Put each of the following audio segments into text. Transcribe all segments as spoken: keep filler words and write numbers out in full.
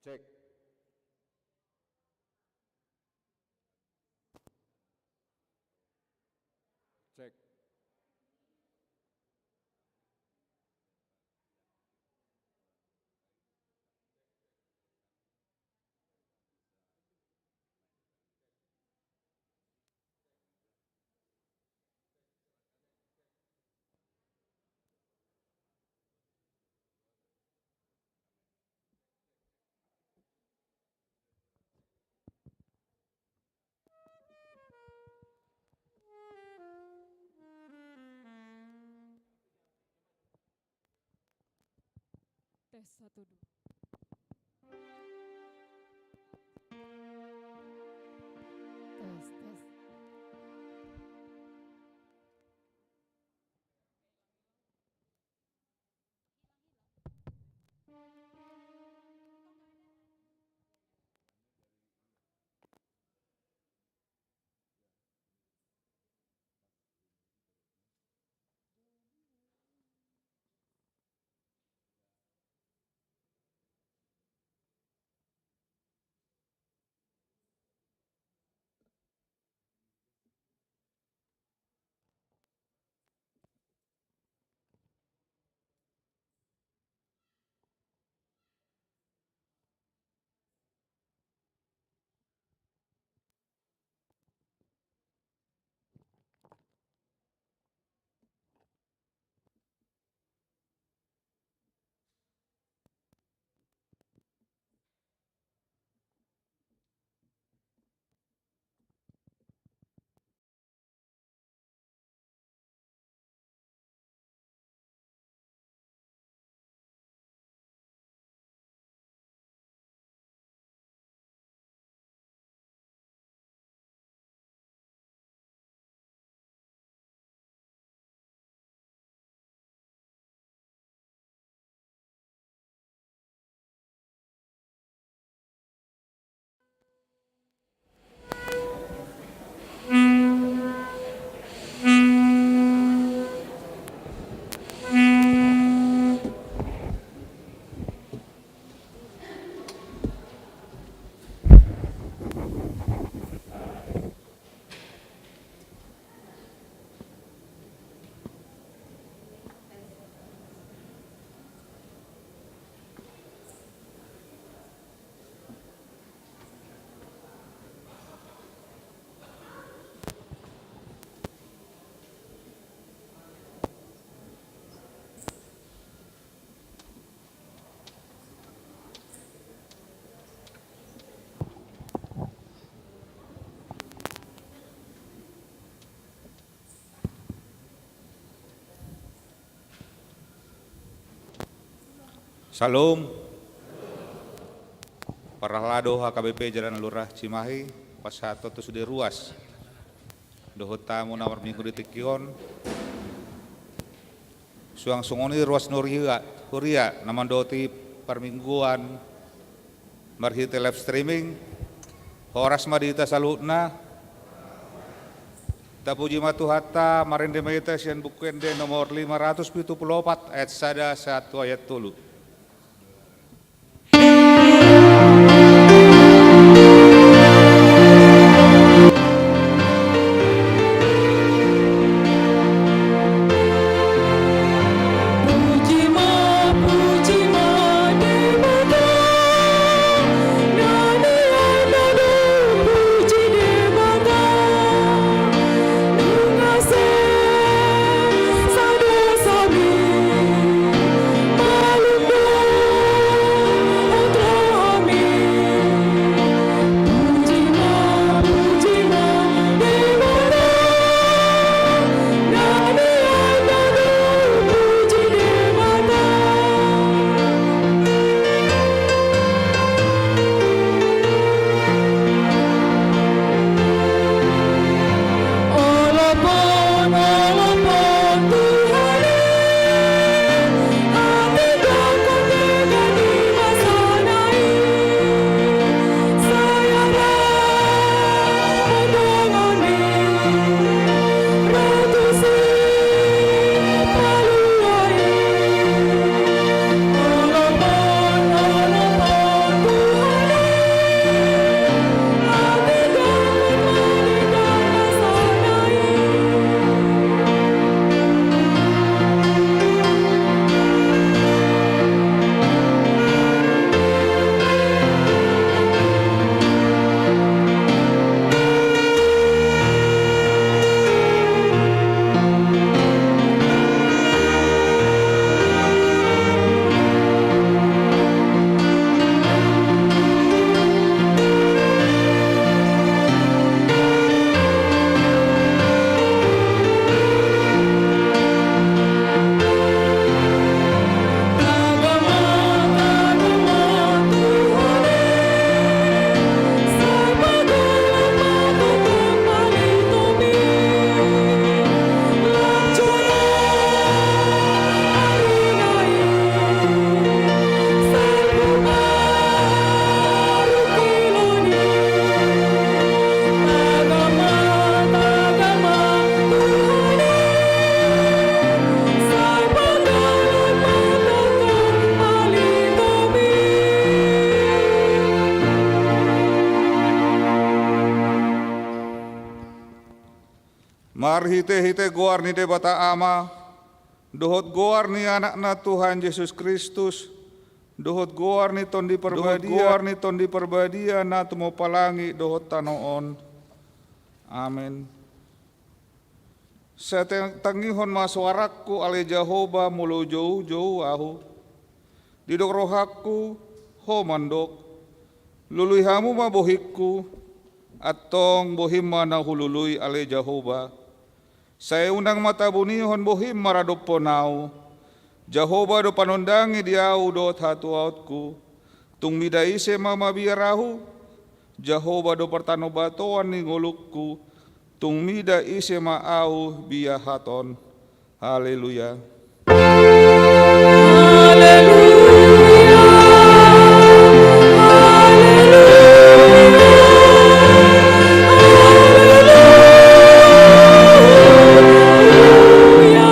Cek. Cek. Tes, satu, dua. Tes, tes. Syalom. Parhalado H K B P Jalan Lurah Cimahi, pasahathon tu sude ruas dohot tamu na marminggu di tingki on. Suang songon i ruas ni huria, huria na mandoti parmingguan marhite live streaming. Horas ma di hita saluhutna. Tapuji ma Tuhanta, marende ma hita sian Buku Ende nomor lima ratus pitu pulu opat ayat sada sahat tu ayat tolu. Marhite-hite goar ni Debata Ama, dohot goar ni Anakna Tuhan Jesus Kristus, dohot goar ni Tondi Parbadia, goar ni Tondi Parbadia na tumompa langit dohot tano on. Amen. Sai tang-, tangihon ma soarangku, ale Jahowa, molo joujou ahu. Didok rohangku, ho mandok: Lului hamu ma bohingku, antong bohim ma na hulului, ale Jahowa. Sai unang ma tabunihon bohim maradophon ahu. Jahowa do panondangi di ahu dohot hatuaonku. Tung mida ise ma mabiar ahu? Jahowa do partanobatoan ni ngolungku. Tung mida ise ma ahu biahaton? Haleluya. Haleluya. Haleluya. Haleluya.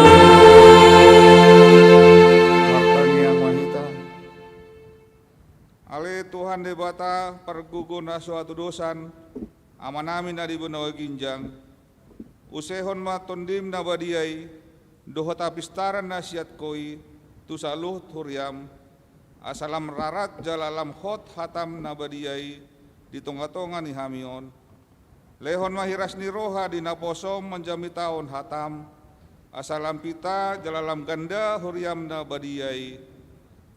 Martangiang ma hita. Ale Tuhan Debata, pargogo na so hatudosan, Amanami na di banua ginjang, usehon ma Tondim na badia i, dohot hapistaran na siat Ho i, tu saluhut huriam, asa lam rarat jala lam hot hatam na badia i di tonga-tonga ni hami on. Lehon ma hiras ni roha di naposom manjamitahon hatam, asa lam pita jala lam ganda huriam na badia i.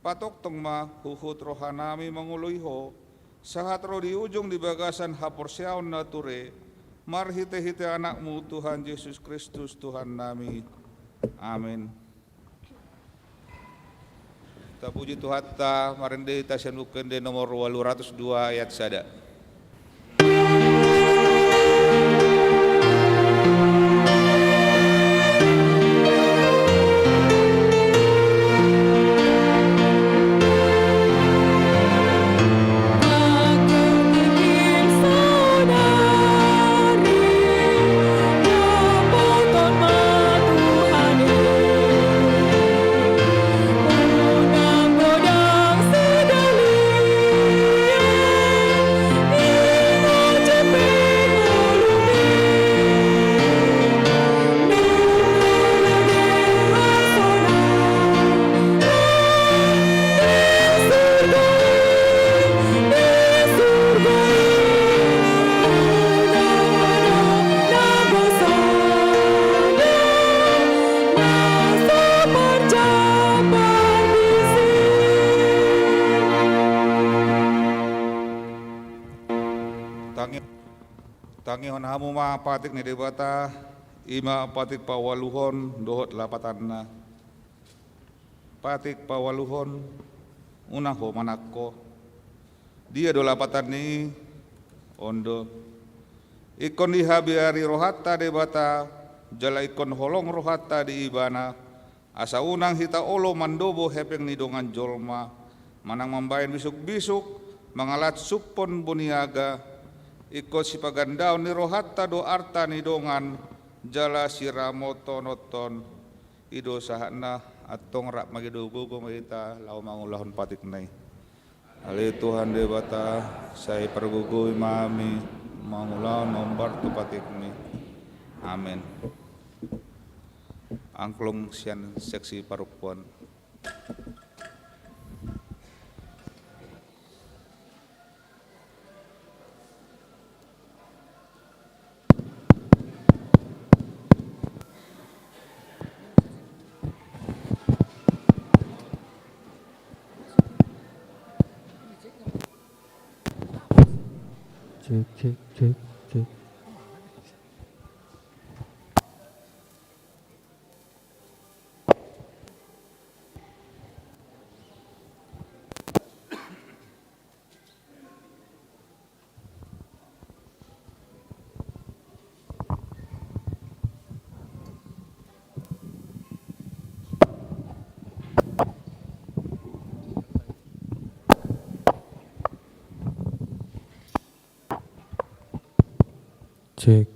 Patongtong ma huhut rohanami mangoloi Ho, sahat ro di ujung di bagasan haporseaon na ture, marhite-hite Anakmu Tuhan Jesus Kristus Tuhannami. Amen. Tapuji Tuhanta, marende hita sian Buku Ende nomor ualu ratus dua ayat sada. Tangi-, tangihon hamu ma patik ni Debata, i ma patik paualuhon dohot lapatanna. Patik paualuhon, unang ho manangko. Dia do lapatan ni i? On do: Ingkon dihabiari rohanta Debata, jala ingkon holong rohanta di Ibana, asa unang hita olo mandobo hepeng ni dongan jolma, manang mambahen bisuk-bisuk, mangalap sumpon boniaga. Ingkon sipagandaon ni rohanta do arta ni dongan, jala siramotononhon. I do sahatna. Antong rap ma i, gogo ma hita laho mangulahon patikna i. Ale Tuhan Debata, sai pargogoi ma hami mangulahon hombar tu patikmi. Amen. Angklung sian seksi parompuan. Cek, cek, cek, cek. Cek.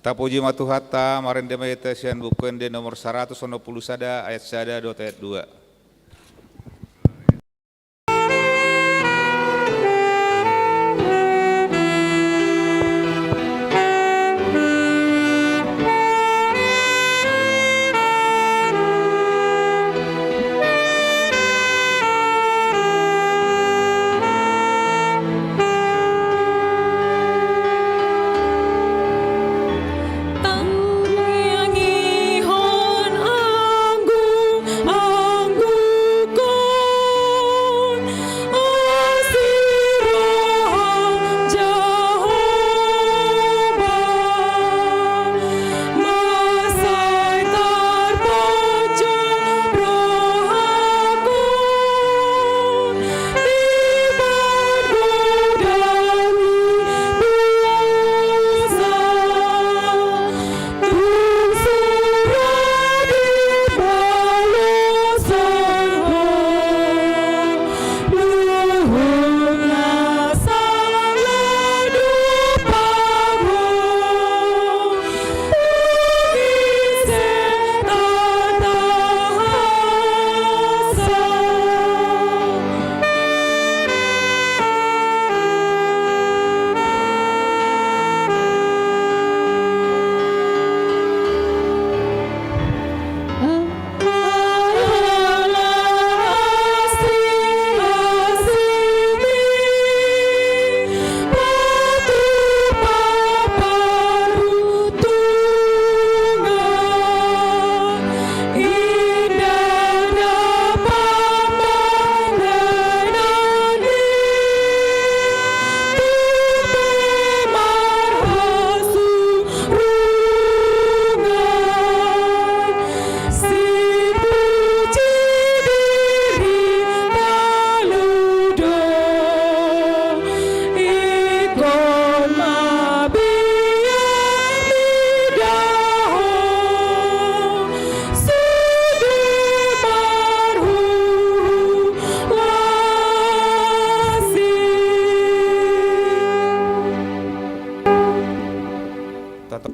Tapuji ma Tuhanta, marende ma hita sian Buku Ende nomor saratus onom pulu sada, ayat sada dohot ayat dua. Tata-,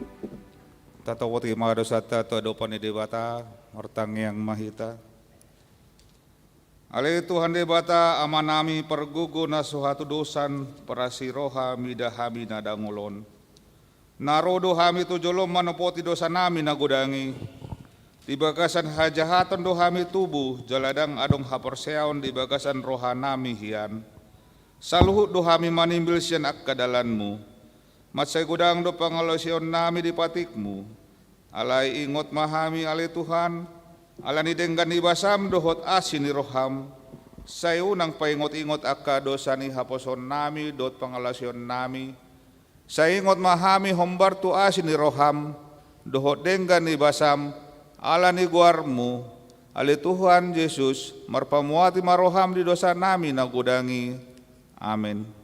tatopoti ma dosanta tu adopan ni Debata, martangiang ma hita. Ale Tuhan Debata, Amanami, pargogo na so hatudosan, parasi roha mida hami na dangol on. Na ro do hami tu jolom manopoti dosanami na godang i. Di bagasan hajahaton do hami tubu, jala ndang adong haporseaon di bagasan rohanami hian. Saluhut do hami manimbil sian angka dalanmu. Mansai godang do pangalaosionnami di patikmu. Alai ingot ma hami, ale Tuhan, ala ni denggan ni basam dohot asi ni roham, sai unang paingot-ingot angka dosa ni haposoonnami dohot pangalaosionnami. Sai ingot ma hami hombar tu asi ni roham dohot denggan ni basam, ala ni goarmu, ale Tuhan Jesus, marpamuati ma roham di dosanami na godang i. Amen.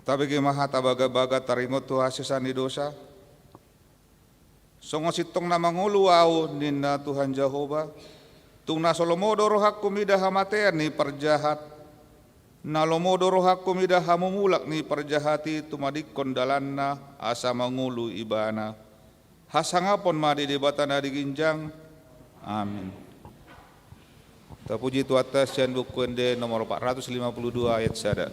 Tabege ma hata bagabaga taringot tu hasesaan ni dosa. Songon sintong na mangolu ahu, ninna Tuhan Jahowa, tung na so lomo do rohangku mida hamatean ni parjahat, na lomo do rohangku mida hamumulak ni parjahat i tumadingkon dalanna asa mangolu ibana. Hasangapon ma di Debata na di ginjang. Amin. Tapuji Tuhanta sian Buku Ende nomor empat ratus lima puluh dua ayat sada.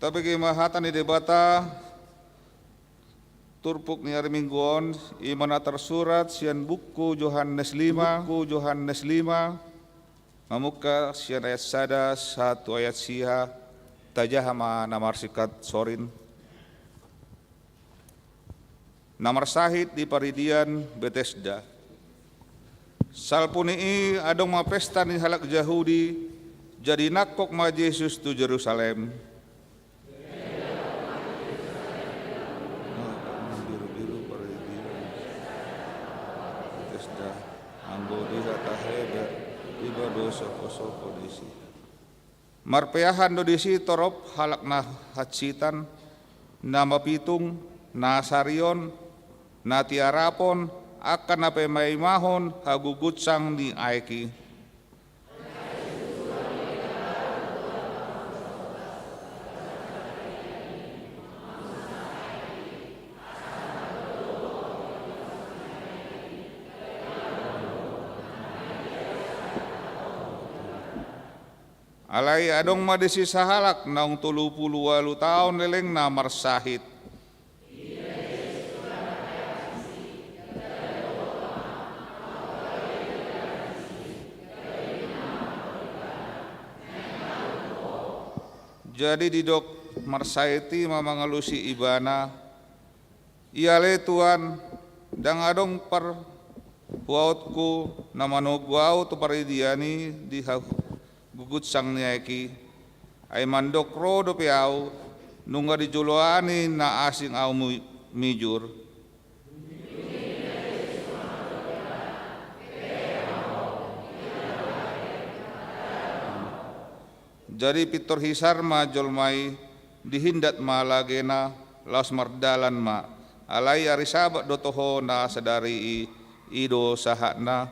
Tabege ma hata ni Debata. Turpuk ni ari Minggu on, i ma na tarsurat sian buku Johannes lima, buku Johannes lima, mamungka sian ayat sada sahat tu ayat sia. Tajaha ma na marsingkat sorin. Na marsahit di paridian Betesda. Salpu ni i adong ma pesta ni halak Jahudi, jadi nangkok ma Jesus tu Jerusalem. Birubiru paridian Betesda, anggo dihatahe iba do soposopo disi. Marpeahan do disi torop halak na hansitan, na mapitung, na sarion, na tiarapon, angka na paimaimahon hagugutsang ni aek i. Alai adong ma disi sahalak naung tolu pulu ualu taon lelengna marsahit. Jadi didok marsahit i ma mangalusi ibana. Ia ale Tuan, ndang adong parhuaonku na manogu ahu tu paridian i di hagugutsang ni aek i. Ai mandok ro dope ahu, nunga di joloan i na asing ahu mu-, mijur. Jadi pintor hisar ma jolma i, dihindat ma lagena, laos mardalan ma. Alai ari Sabat do toho na sadari i, i do sahatna.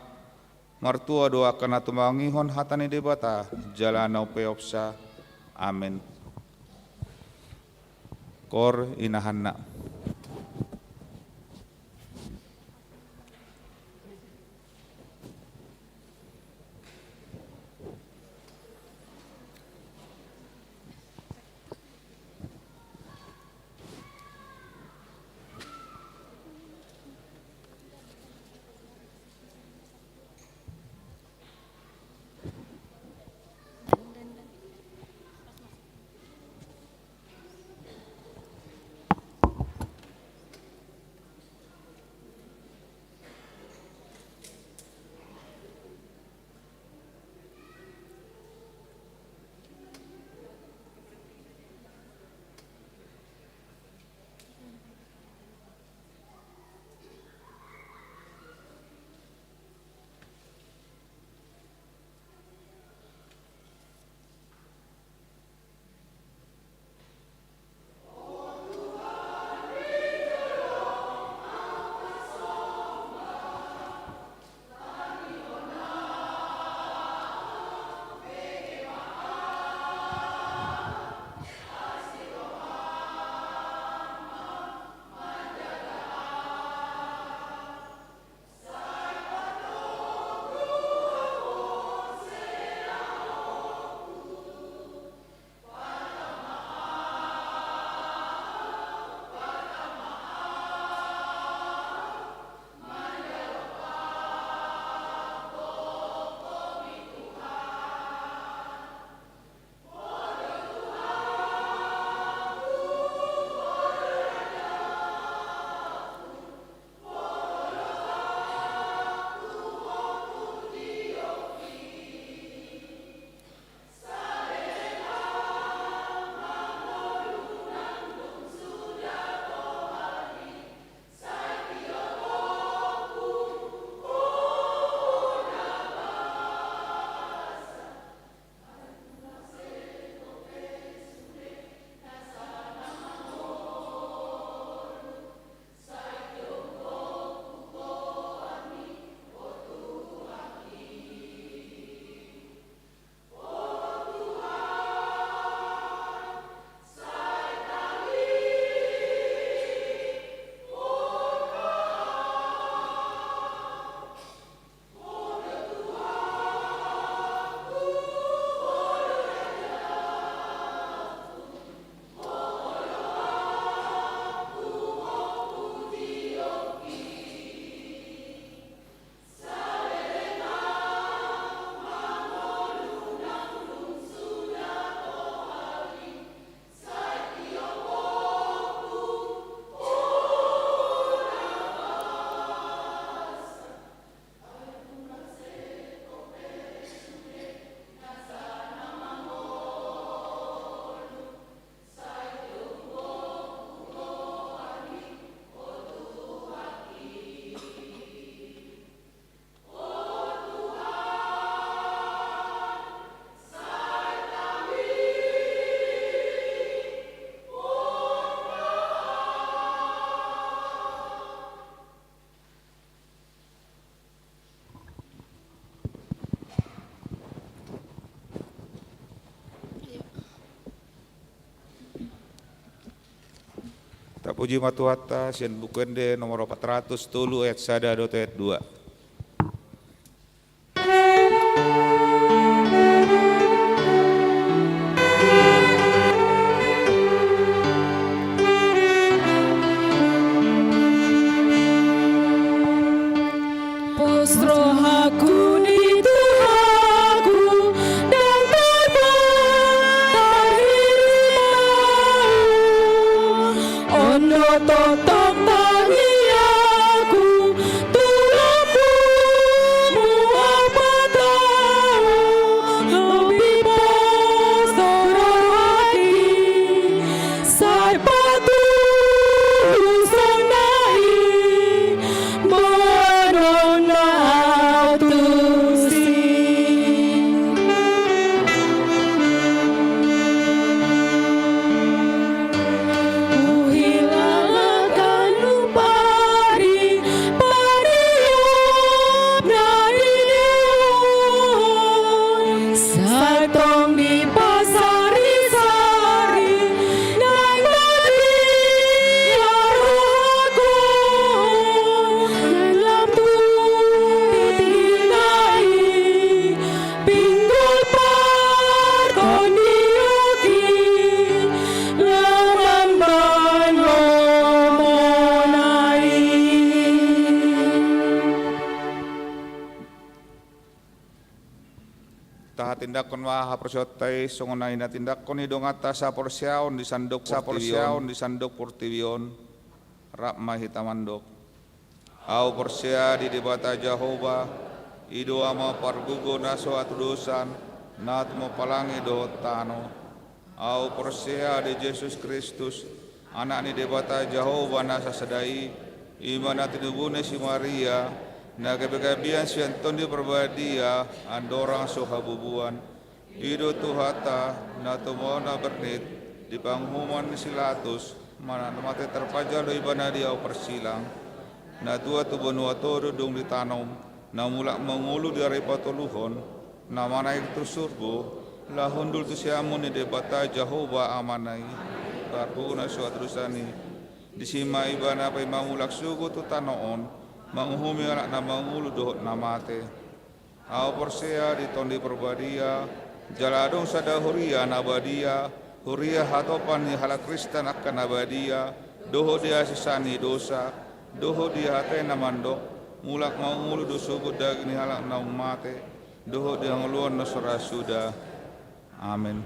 Martua do angka na tumangihon hata ni Debata jala na umpeopsa. Amen. Koor inahanna. Puji ma Tuhanta, sian Buku Ende nomor opat ratus tolu ayat sada dohot ayat dua. Pos rohaku di Tuhanku, ndang tarbatar hirimna. On do tongtong tangiangku, tu lambungmu ahu patahon, lobi pos do rohangki, sai patuluson na i, boanon na ahu tusi. Huhilala ganup ari, pariop na di diri on, sai tong dipasarisari, ndang dadi rohangku, ndang lam tu tingki na i, pinggol partondionki, lam mambahen lomo na i. Tahatindanghon ma haporseaonta i, songon na hinatindanghon ni donganta saporseaon di sandok portibi on. Saporseaon di sandok portibi on. Rap ma hita mandok. Ahu porsea di Debata Jahowa, i do Ama pargogo na so hatudosan, na tumompa langit dohot tano. Ahu porsea di Jesus Kristus, Anak ni Debata Jahowa na sasada i, i ma na tinubuna si Maria, na gabegabean sian Tondi Parbadia, andorang so habubuan. I do Tuhanta, na tumaon na bernit, di panguhuman ni si Latus, manang na mate tarpanjalo ibana di ahu parsilang. Na tuat tu banua toru dung ditanom, na mulak mangolu di ari patoluhon, na manaek tu surgo, laho hundul tu siamun ni Debata Jahowa Amana i, pargogo na so hatudosan i. Disi ma ibana paima mulak sogot tu tano on, manguhumi halak na mangolu dohot na mate. Ahu porsea di Tondi Parbadia, jala adong sada huria na badia, huria hatopan ni halak Kristen angka na badia, dohot di hasesaan ni dosa, dohot di hata i na mandok, mulak mangolu do sogot daging ni halak naung mate, dohot di hangoluan na so ra suda. Amen.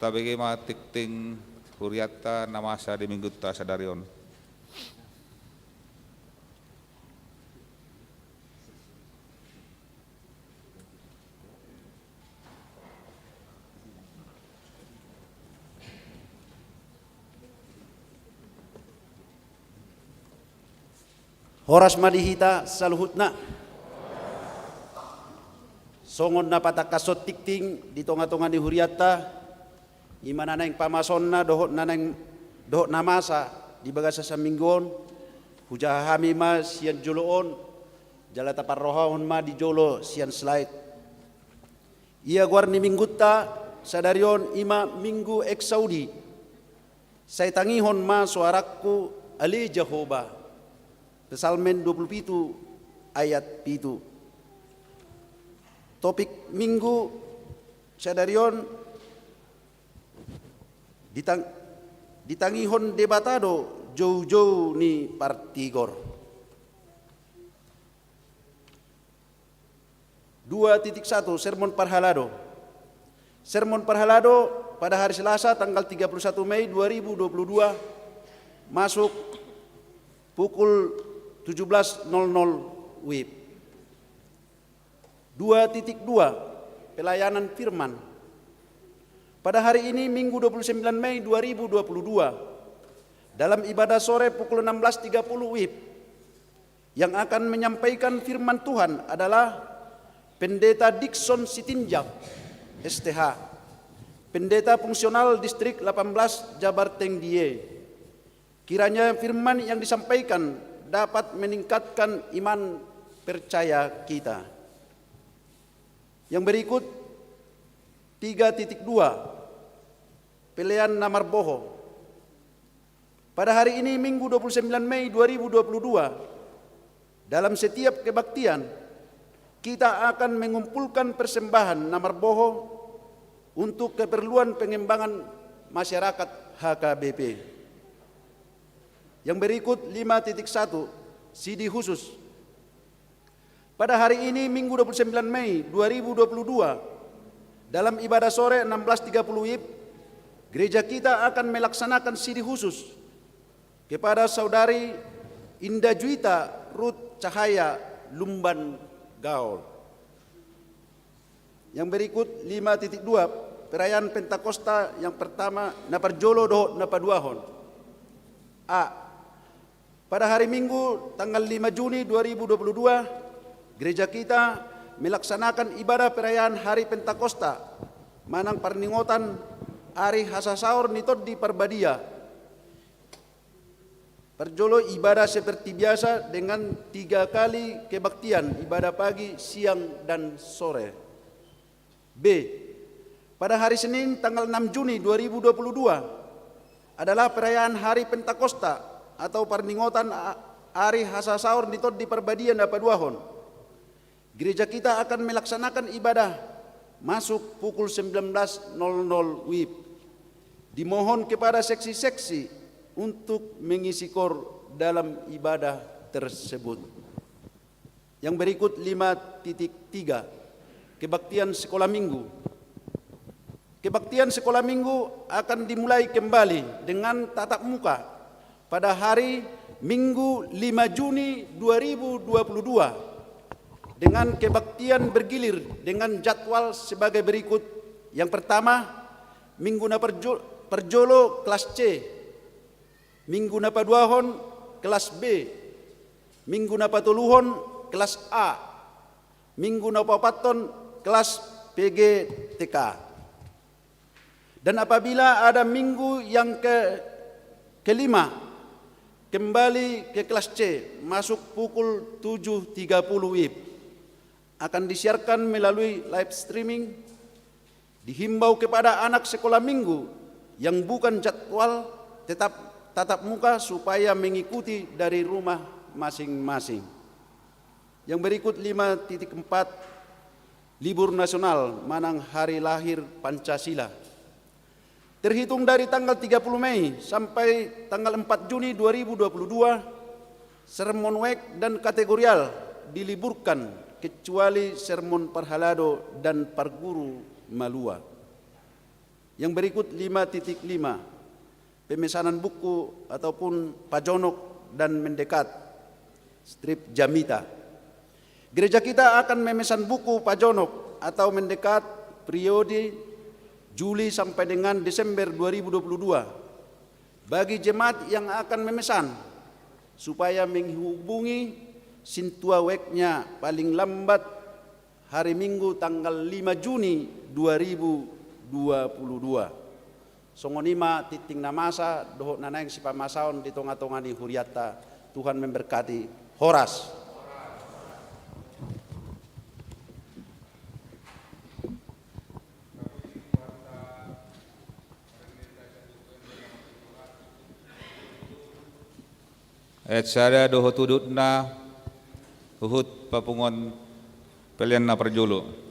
Tabege ma tingting hurianta na masa di Minggunta sadari on. Horas ma di hita saluhutna. Songon na patangkashon tingting di tongatonga ni hurianta, i ma na naeng pamasonna dohot na naeng, dohot na masa di bagasan saminggu on, hujaha hami ma sian jolo on, jala taparrohahon ma di jolo sian slide. Ia goar ni Minggunta sadari on i ma Minggu Exaudi. Sai tangihon ma soarangku ale Jahowa. Psalmen dua puluh pitu ayat pitu. Topik Minggu sadari on, ditang-, ditangihon Debata do joujou ni partigor. Dua titik satu, sermon parhalado. Sermon parhalado pada hari Selasa tanggal tiga puluh satu Mei dua ribu dua puluh dua, masuk pukul tujuh belas nol nol WIB. Dua titik dua, pelayanan firman. Pada hari ini, Minggu dua puluh sembilan Mei dua ribu dua puluh dua, dalam ibadah sore pukul enam belas tiga puluh WIB, yang akan menyampaikan firman Tuhan adalah Pendeta Dickson Sitinjak, S T H, Pendeta Fungsional Distrik delapan belas Jabartengdiye. Kiranya firman yang disampaikan dapat meningkatkan iman percaya kita. Yang berikut, tiga titik dua, Pelean na marboho. Pada hari ini, Minggu dua puluh sembilan Mei dua ribu dua puluh dua, dalam setiap kebaktian, kita akan mengumpulkan persembahan na marboho untuk keperluan pengembangan masyarakat H K B P. Yang berikut lima titik satu, sidi khusus. Pada hari ini, Minggu dua puluh sembilan Mei dua ribu dua puluh dua, dalam ibadah sore enam belas tiga puluh WIB, gereja kita akan melaksanakan sidi khusus kepada Saudari Indah Juwita Ruth Cahaya Lumban Gaol. Yang berikut lima titik dua, perayaan Pentakosta yang pertama, na parjolo dohot na paduahon. A. Pada hari Minggu, tanggal lima Juni dua ribu dua puluh dua, gereja kita melaksanakan ibadah perayaan Hari Pentakosta, manang parningotan Ari Hasasaor ni Tondi Parbadia. Parjolo ibadah seperti biasa dengan tiga kali kebaktian, ibadah pagi, siang, dan sore. B. Pada hari Senin, tanggal enam Juni dua ribu dua puluh dua, adalah perayaan Hari Pentakosta atau parningotan a-, Ari Hasasaor ni Tondi Parbadia na paduahon. Gereja kita akan melaksanakan ibadah masuk pukul sembilan belas nol nol WIB. Dimohon kepada seksi-seksi untuk mengisi kor dalam ibadah tersebut. Yang berikut lima titik tiga, kebaktian sekolah minggu. Kebaktian sekolah minggu akan dimulai kembali dengan tatap muka pada hari Minggu lima Juni dua ribu dua puluh dua, dengan kebaktian bergilir dengan jadwal sebagai berikut. Yang pertama, minggu na parjo-, parjolo kelas C, minggu na paduahon kelas B, minggu na patoluhon kelas A, minggu na paopathon kelas P G T K. Dan apabila ada minggu yang ke-, kelima, kembali ke kelas C, masuk pukul tujuh tiga puluh WIB. Akan disiarkan melalui live streaming. Dihimbau kepada anak sekolah minggu yang bukan jadwal tetap tatap muka supaya mengikuti dari rumah masing-masing. Yang berikut lima titik empat, libur nasional manang hari lahir Pancasila. Terhitung dari tanggal tiga puluh Mei sampai tanggal empat Juni dua ribu dua puluh dua, sermon wijk dan kategorial diliburkan, kecuali sermon parhalado dan parguru malua. Yang berikut lima titik lima, pemesanan buku ataupun pajonok dan mendekat, strip jamita. Gereja kita akan memesan buku pajonok atau mendekat periode Juli sampai dengan Desember dua ribu dua puluh dua. Bagi jemaat yang akan memesan, supaya menghubungi sintua wijknya paling lambat hari Minggu tanggal lima Juni dua ribu dua puluh dua. Songon i ma tingting na masa dohot na naeng sipamasaon di tonga-tonga ni hurianta. Tuhan memberkati. Horas. Ayat sada dohot udutna, huhut papunguan pelean na parjolo.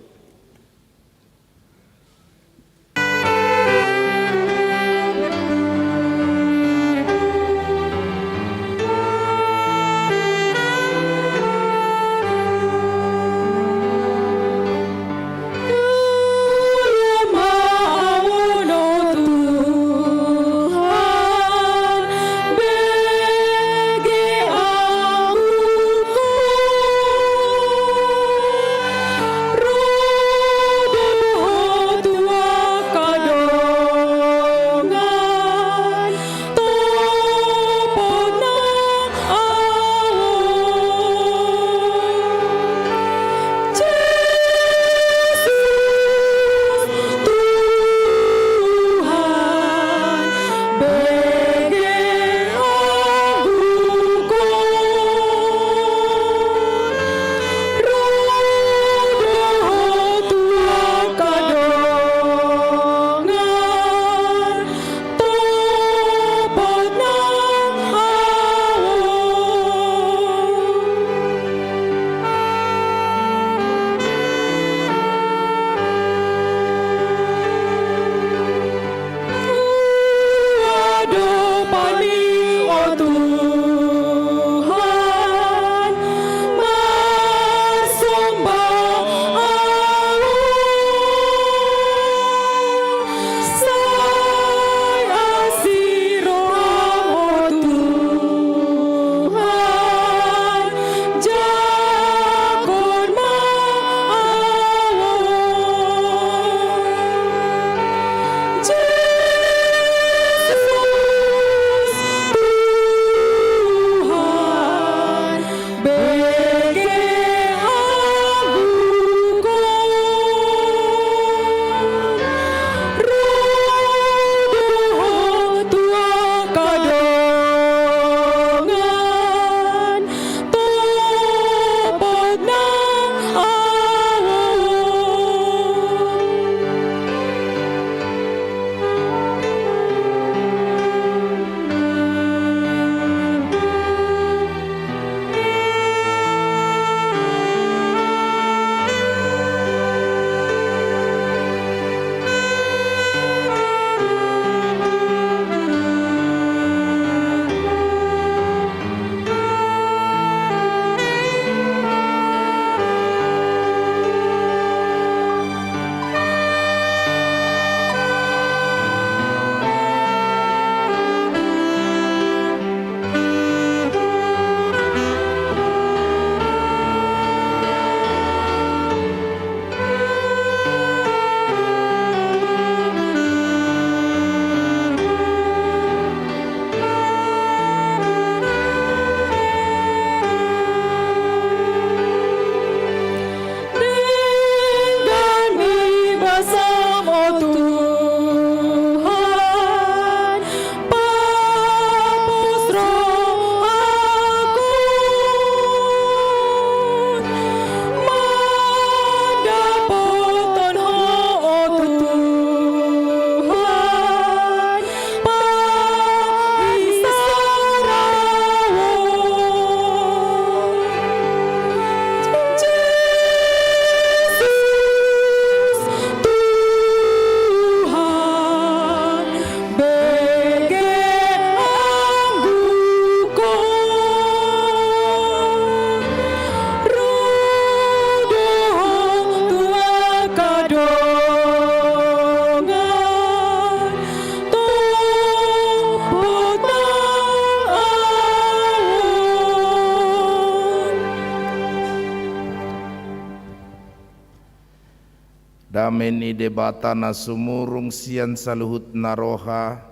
Dame ni Debata na sumurung sian saluhutna roha,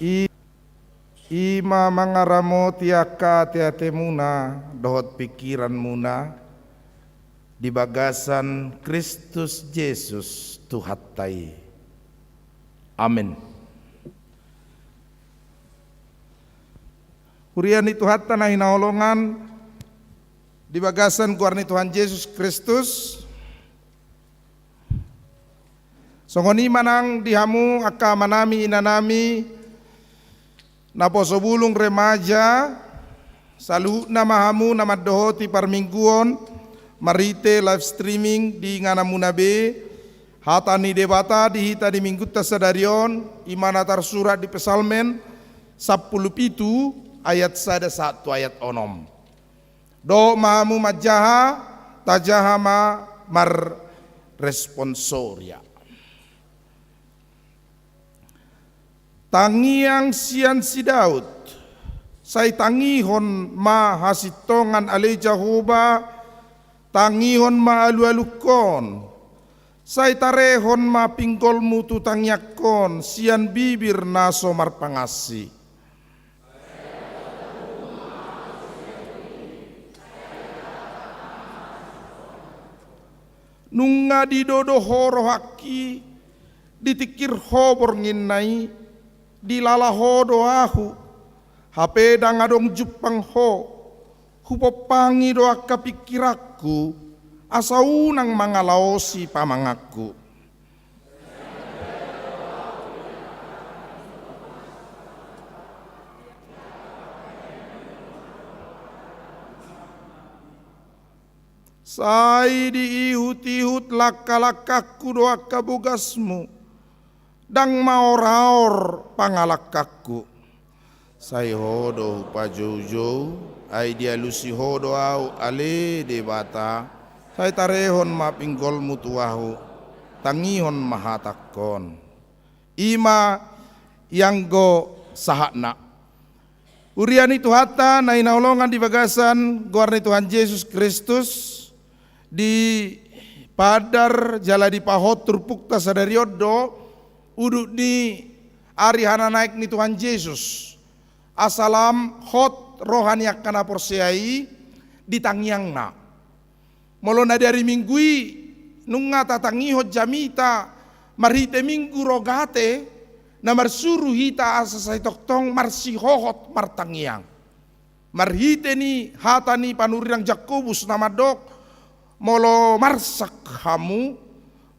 i, i ma mangaramoti angka ateatemuna dohot pingkiranmuna di bagasan Kristus Jesus Tuhanta i. Amen. Huria ni Tuhanta na hinaholongan di bagasan goar ni Tuhan Jesus Kristus. Songon i ma nang di hamu angka amanami inanami, naposo bulung remaja, saluhutna ma hamu na mandohoti parmingguon, marhite live streaming di ingananmuna be, hata ni Debata di hita di minggunta sadari on, i ma na tarsurat di Psalmen, sampulu pitu ayat sada sahat tu ayat onom. Dohot ma hamu manjaha, tajaha ma marresponsoria. Tangiang sian si Daud, sai tangihon ma hasintongan ale Jahowa, tangihon ma alualungkon, sai tarehon ma pinggolmu tu tangiangkon sian bibir na so marpangansi. Nunga didodo ho rohangki, ditingkir ho bornginna i, dilala ho do ahu, hape ndang adong jumpang ho, hupompangi do angka pingkiranku, asa unang mangalaosi pamanganku. Sai diihutihut langkalangkangku do angka bogasmu, ndang maoraor pangalangkangku. Sai ho do hupajoujou, ai dialusi ho do ahu ale Debata. Sai tarehon ma pinggolmu tu ahu, tangihon ma hatangkon. I ma ianggo sahatna. Huria ni Tuhanta na hinaholongan di bagasan goar ni Tuhan Jesus Kristus, dipaandar jala dipahot turpukta sadari on do udut ni ari hananaek ni Tuhan Jesus, asa lam hot roha ni angka na porsea i di tangiangna. Molo na di ari Minggu i nunga tatangihon jamita marhite Minggu Rogate, na marsuru hita asa sai tongtong marsihohot martangiang. Marhite ni hata ni panurirang Jakobus na mandok, molo marsak hamu,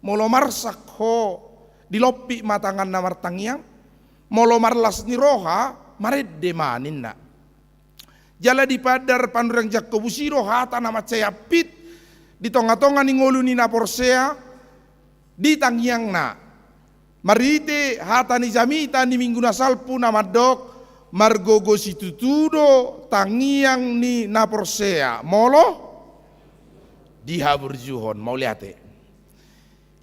molo marsak ho, dilompit ma tanganna martangiang, molo marlas ni roha, marende ma ninna. Jala dipaandar panurirang Jakobus i do hata na mansai ampit di tongatonga ni ngolu ni na porsea di tangiangna. Marhite hata ni jamita ni Minggu na salpu na mandok, margogo situtu do tangiang ni na porsea molo dihaburjuhon. Mauliate.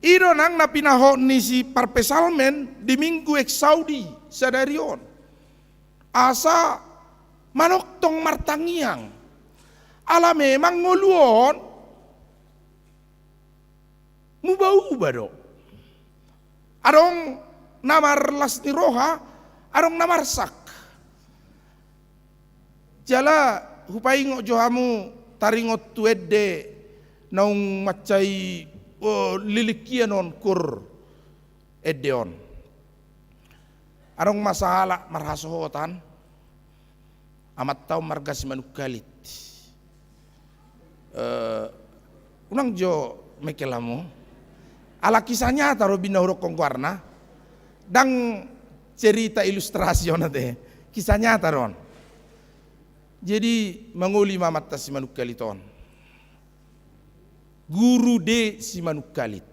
I do nang na pinahot ni si parpsalmen di Minggu Exaudi sadari on. Asa manongtong martangiang. Ala memang ngolu on mubauba do. Adong na marlas ni roha, adong na marsak. Jala hupaingot jo hamu taringot tu ende naung mansai, o, lilingkian on kur ende on. Adong ma sahalak marhasohotan, amanta on marga Simanungkalit. Eh, unang jo mengkel hamu. Ala kisah nyata do binna hudokkon goarna. Ndang cerita ilustrasi on ate. Kisah nyata do on. Jadi mangoli ma amanta Simanungkalit on. Guru de Simanungkalit.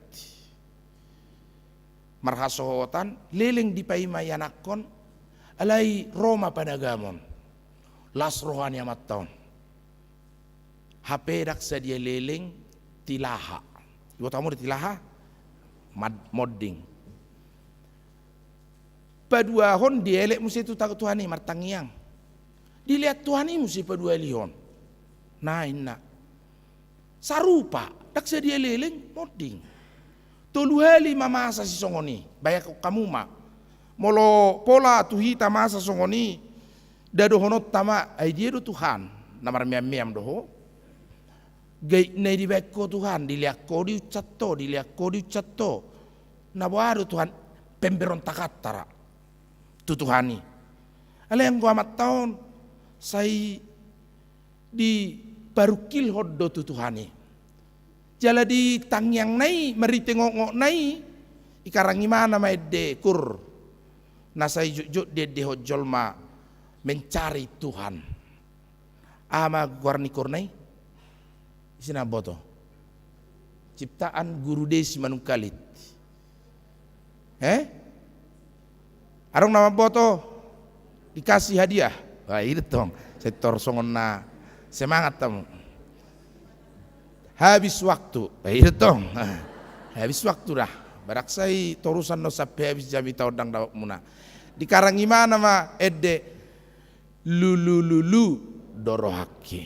Marhasohotan, leleng dipaima i anakkon, alai ro ma panagamon. Las roha ni amanta on. Hape ndang sadia leleng tilaha. Iboto hamu do tilaha? Mad-, monding. Paduahon dielek muse tu ta-, Tuhan i martangiang. Dilean Tuhan i muse paduahalihon. Na inna. Sarupa, ndang sadia leleng, monding. Tolu hali ma masa sisongon i, bayangkon hamu ma. Molo pola tu hita masa songon i, nda dohononta ma, ai dia do Tuhan, na marmeam-meam do ho. Gaitna i dibaen ho Tuhan, dilean ho diunsat ho, dilean ho diunsat ho. Na boha do Tuhan, pemberontakanta ra tu Tuhan i. Alai anggo amanta on, sai diparungkilhon do tu Tuhan i. Jala di tangiangna i, marhite ngokngokna i, ikarang imana ma ende kur. Na sai jotjot diendehon jolma mencari Tuhan. Aha ma goar ni kurna i? Ise na mamboto? Ciptaan Guru Desi Manungkalit. Eh? Adong na mamboto dikasih hadiah? Wah, i do tong. Sai tor songon na semangat hamu. Habis waktu. Eh, i do tong. Habis waktu dah. Barang sai torusan do sampe habis jamita on ndang dapot muna. Dikarang imana ma ende, lulululu do rohangki.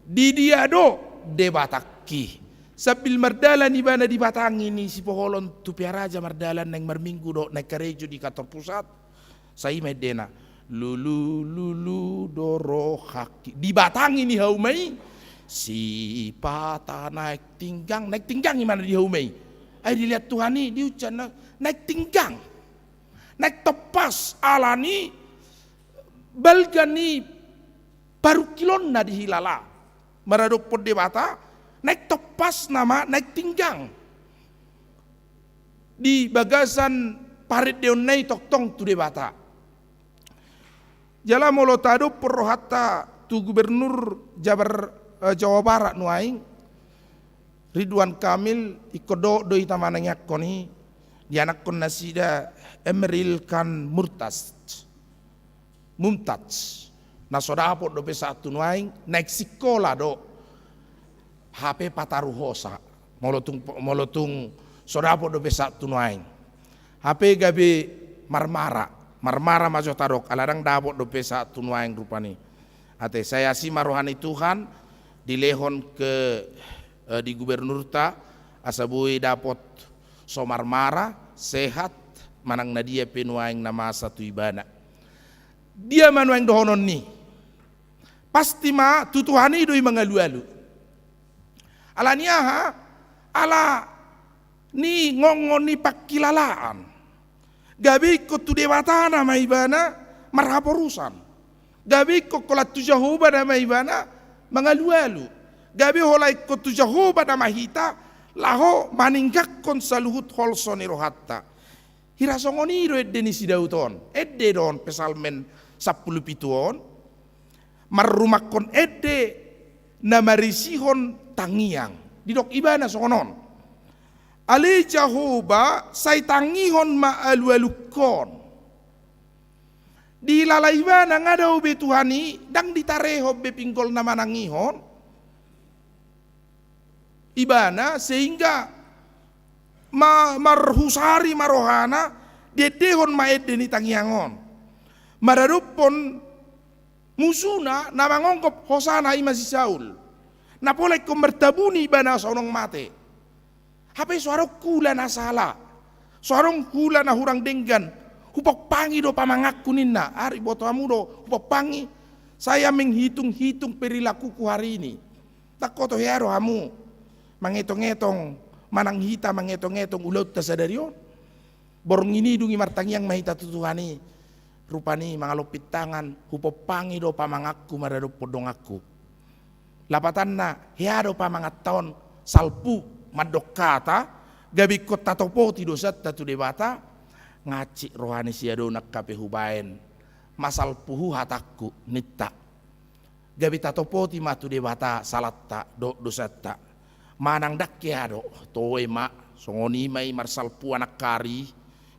Di dia do Debatangki. Sambil mardalan ibana dibatangi ni sipoholon tu Pearaja mardalan naeng marminggu dohot naeng karejo di kantor pusat. Sai i ma endena. Lulululu do rohangki. Dibatangi ni hauma i. Sipata naeng tinggang. Naeng tinggang imana di hauma i. Ai dilean Tuhan i diunsat na, naeng tinggang. Naeng tompas alani balga ni parungkilonna dihilala maradophon Debata, naeng tompas nama naeng tinggang di bagasan parendeonna i tongtong tu Debata. Jala molo tadophon rohanta tu Gubernur Jabar, eh, Jawa Barat nuaeng, Ridwan Kamil, ingkon dohot do hita manangiangkon i, dianakhon nasida Emeril Khan Murtaz, Mumtaz, na so dapot dope sahat tu nuaeng, naeng sikola do. Hape pataru hosa, molo tung, molo tung so dapot dope sahat tu nuaeng. Hape gabe marmara, marmara ma jo tadok, ala ndang dapot dope sahat tu nuaeng rupani. Ate, sai asi ma roha ni Tuhan, dilehon ke, eh, di gubernurta, asa boi dapot so marmara, sehat, manang na dia pe nuaeng na masa tu ibana. Dia ma nuaeng dohonon ni? Pasti ma tu Tuhan i do i mangalualu. Ala ni aha? Ala ni ngongo ni pangkilalaan. Gabe ingkon tu Debata nama ibana marhaporusan. Gabe ingkon holan tu Jahowa nama ibana mangalualu. Gabe holan ingkon tu Jahowa nama hita laho maninggangkon saluhut holso ni rohanta. Hira songon i do ende ni si Daud on. Ende do on Psalmen sampulu pitu on. Marrumakhon ende na marisihon tangiang. Didok ibana songon on. Ale Jahowa, sai tangihon ma alualungkon. Dihilala ibana nga dao be Tuhan i, ndang ditarehon be pinggolna manangihon ibana, sehingga ma-, marhusari ma rohana, diendehon ma ende ni tangiang on. Maradophon musuna na mangonggop hosana i ma si Saul. Na pola ingkon martabuni ibana songon mate. Hape so adong hula na sala, so adong hula na hurang denggan, hupampangi do pamanganku ninna. Ari boto hamu do, hupampangi, saya menghitung-hitung perilakuku hari ini. Ndang hoto hea do hamu mangetong-etong, manang hita mangetong-etong ulaonta sadari on. Borngin i dung i martangiang ma hita tu Tuhan i. Rupani mangalompit tangan, hupampangi do pamanganku maradophon donganku. Lapatanna, hea do pamanganta on salpu mandok hata, gabe ingkon tatopoti dosanta tu Debata, nga hansit roha ni si adonan hape hubaen, masalpu hu hatangku, ninta. Gabe tatopoti ma tu Debata salanta dohot dosanta. Manang ndang hea do, toe ma, songon i ma i marsalpuan angka ari,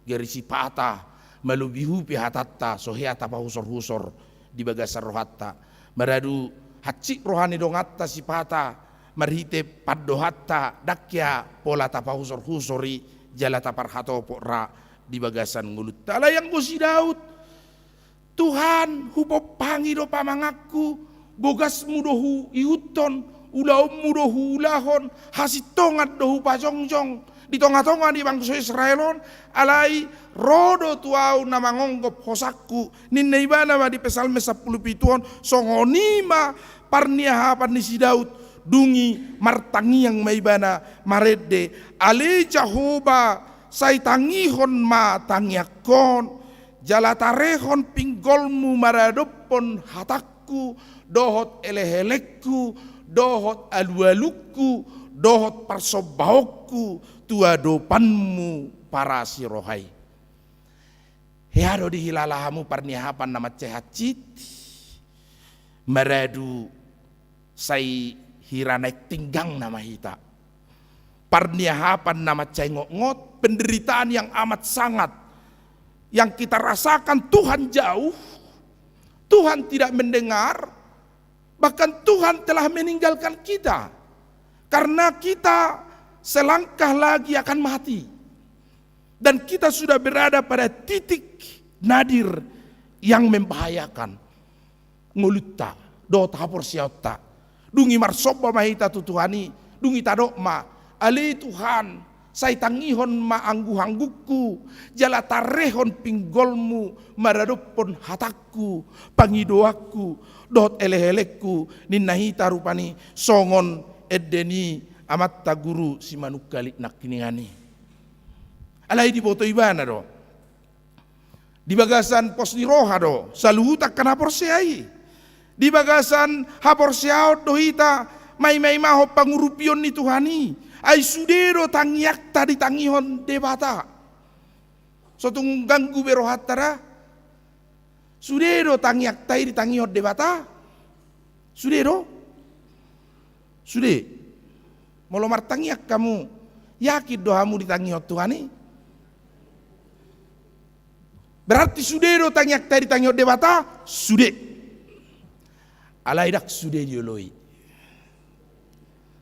gari sipata, malobi hu pe hatanta, so hea tapahusor-husor di bagasan rohanta. Maradu hansit roha ni donganta sipata, marhite pandohanta, ndang hea pola tapahusor-husor i, jala taparhatopot ra di bagasan ngolunta. Alai anggo si Daud, Tuhan, hupampangi do pamanganku, bogasmu do huihuthon, ulaonmu do huulahon, hasintongan do hupajongjong, di tonga-tonga ni bangso Israel on, alai ro do tu ahu na mangonggop hosangku, ninna ibana ma di Psalmen sampulu pitu on, songon i ma parniahapan ni si Daud, dung i martangiang ma ibana marende, ale Jahowa, sai tangihon ma tangiangkon, jala tarehon pinggolmu maradophon hatangku, dohot elek-elekku, dohot alu-alungku, dohot parsombaonku tu adopanmu parasi roha i. Hea do dihilala hamu parniahapan na mansai hansit, maradu sai hira naeng tinggang nama hita. Parniahapan na mansai ngotngot, penderitaan yang amat sangat yang kita rasakan, Tuhan jauh, Tuhan tidak mendengar, bahkan Tuhan telah meninggalkan kita. Karena kita selangkah lagi akan mati. Dan kita sudah berada pada titik nadir yang membahayakan ngolunta dohot haporseaonta. Dung i marsomba ma hita tu Tuhan i, dung i tadok ma, ale Tuhan, sai tangihon ma angguanggungku, jala tarehon pinggolmu maradophon hatangku, pangidoanku, dohot elek-elekku, ninna hita rupani songon ende ni amanta guru Simanungkalit nangkiningan i. Alai diboto ibana do. Di bagasan pos ni roha do saluhut angka na porsea i. Di bagasan haporseaon do hita maimaimahon pangurupion ni Tuhan i. Ai sude do tangiangta ditangihon Debata. So tung ganggu be rohanta da. Sude do tangiangta i ditangihon Debata. Sude do. Sude. Molo martangiang hamu, yakin do hamu ditangihon Tuhan i? Berarti sude do tangiangta i ditangihon Debata? Sude. Alai ndang sude dioloi.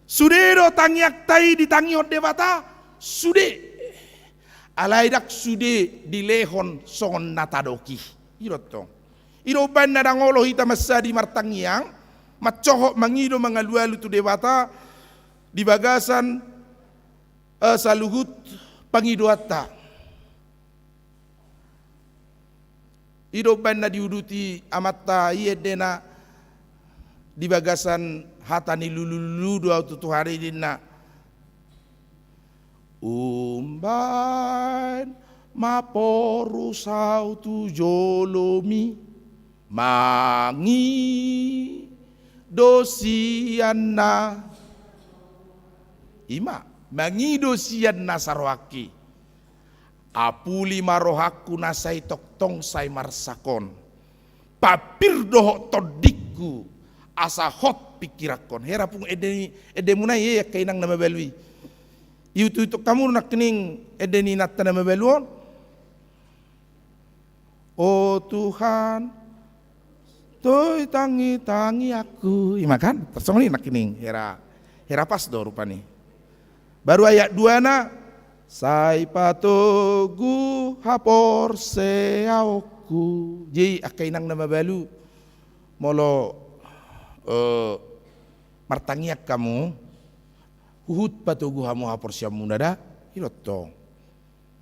Sude do tangiangta i ditangihon Debata? Sude. Alai ndang sude dilehon songon na tadok i. I do tong. I do umbaen na ndang olo hita mansadi martangiang, mansohot mangido mangalualu tu Debata di bagasan, eh, saluhut pangidoanta. I do umbaen na diuduti amanta i endena di bagasan hata ni lulululu do au tu Tuhan i ninna. Umbaen ma porus au tu jolomi, mangido sian na. Ima, mangido sian na sarohangki. Apuli ma rohangku na sai tongtong sai marsak on. Pambir dohot tondingku asa hot pingkiranhon. Hera pung ende ni, endemuna i, angka inang na mabalu i. Iututu hamu nangkining ende ni inanta na mabalu on. O Tuhan, togu tangi tangiangku. Ima kan? Tarsongon i nangkining hera, hera pas do rupani. Baru ayat duana, sai patogu haporseaonku. Jadi angka inang na mabalu, molo, eh, martangiang hamu, huhut patogu hamu haporseaonmuna da, i do tong.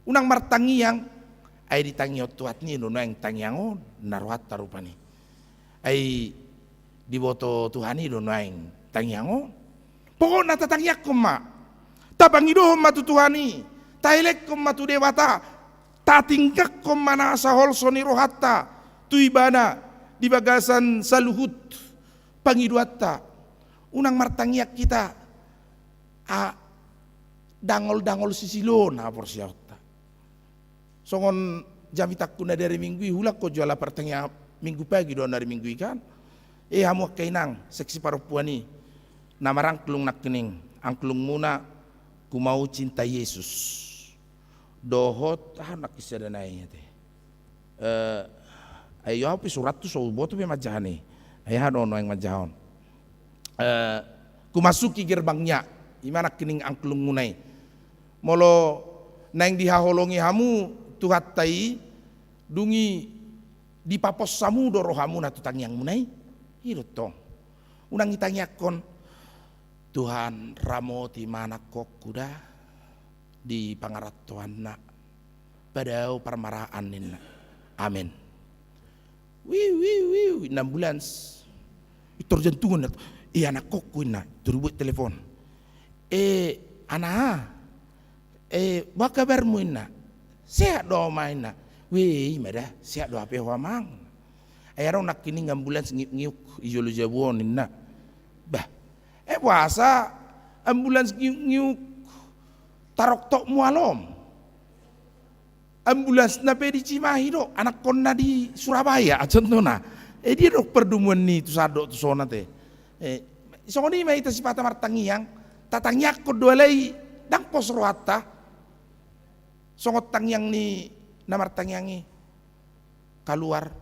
Unang martangiang, ai ditangihon Tuhan i do nuaeng tangiang on, na rohanta rupani. Ai diboto Tuhan i do nuaeng tangiang on. Pokokna tatangianghon ma. Tapangidohon ma tu Tuhan i. Taelekhon ma tu Debata. Tatingganghon ma nasa holso ni rohanta tu Ibana di bagasan saluhut pangidoanta. Unang martangiang hita, a, dangol-dangol sisiloon haporseaonta. Songon jamitangku na di ari Minggu i, huulak ho jo ala partangiang Minggu pagi do na ari Minggu i kan. Eh, hamu angka inang, seksi parompuan i, na marangklung nangkining angklungmuna, Ku Mau Cinta Yesus. Dohot, ah, nangkin sada nai ate. Eh, ai au pe surat tu so huboto be manjaha i. Ai aha do nuaeng manjaha on. Eh, Ku Masuki Gerbangnya, ima nangkining angklungmuna i. Molo naeng dihaholongi hamu Tuhanta i, dung i dipapos hamu do rohamuna tu tangiangmuna i. I do tong. Unang ditangianghon, Tuhan, ramoti ma nangkokku da. di pangarantoanna, pada au parmaraan ninna. Amen. Wiu, wiu, wiu, ninna ambulans. Pintor jantungan ninna, "Eh, anakkongku," ninna, pintor dibuat telepon. "Eh, anak, eh, boha kabarmu?" ninna. "Sehat do, Oma," ninna. "Weh, ima da, sehat do hape ho, Amang." Ai adong nangkining ambulans ngiuk-ngiuk di jolo jabu on ninna. Bah, eh, boasa ambulans ngiuk-ngiuk taroktokmu alom? Ambulans na pe di Cimahi do, anakkonna di Surabaya, contohna. Eh, dia do pardomuan ni tu sadok tu sona te. Eh, songon i ma hita sipata martangiang, tatangiangkon do alai ndang pos rohanta. Songon tangiang ni na martangiang i, kaluar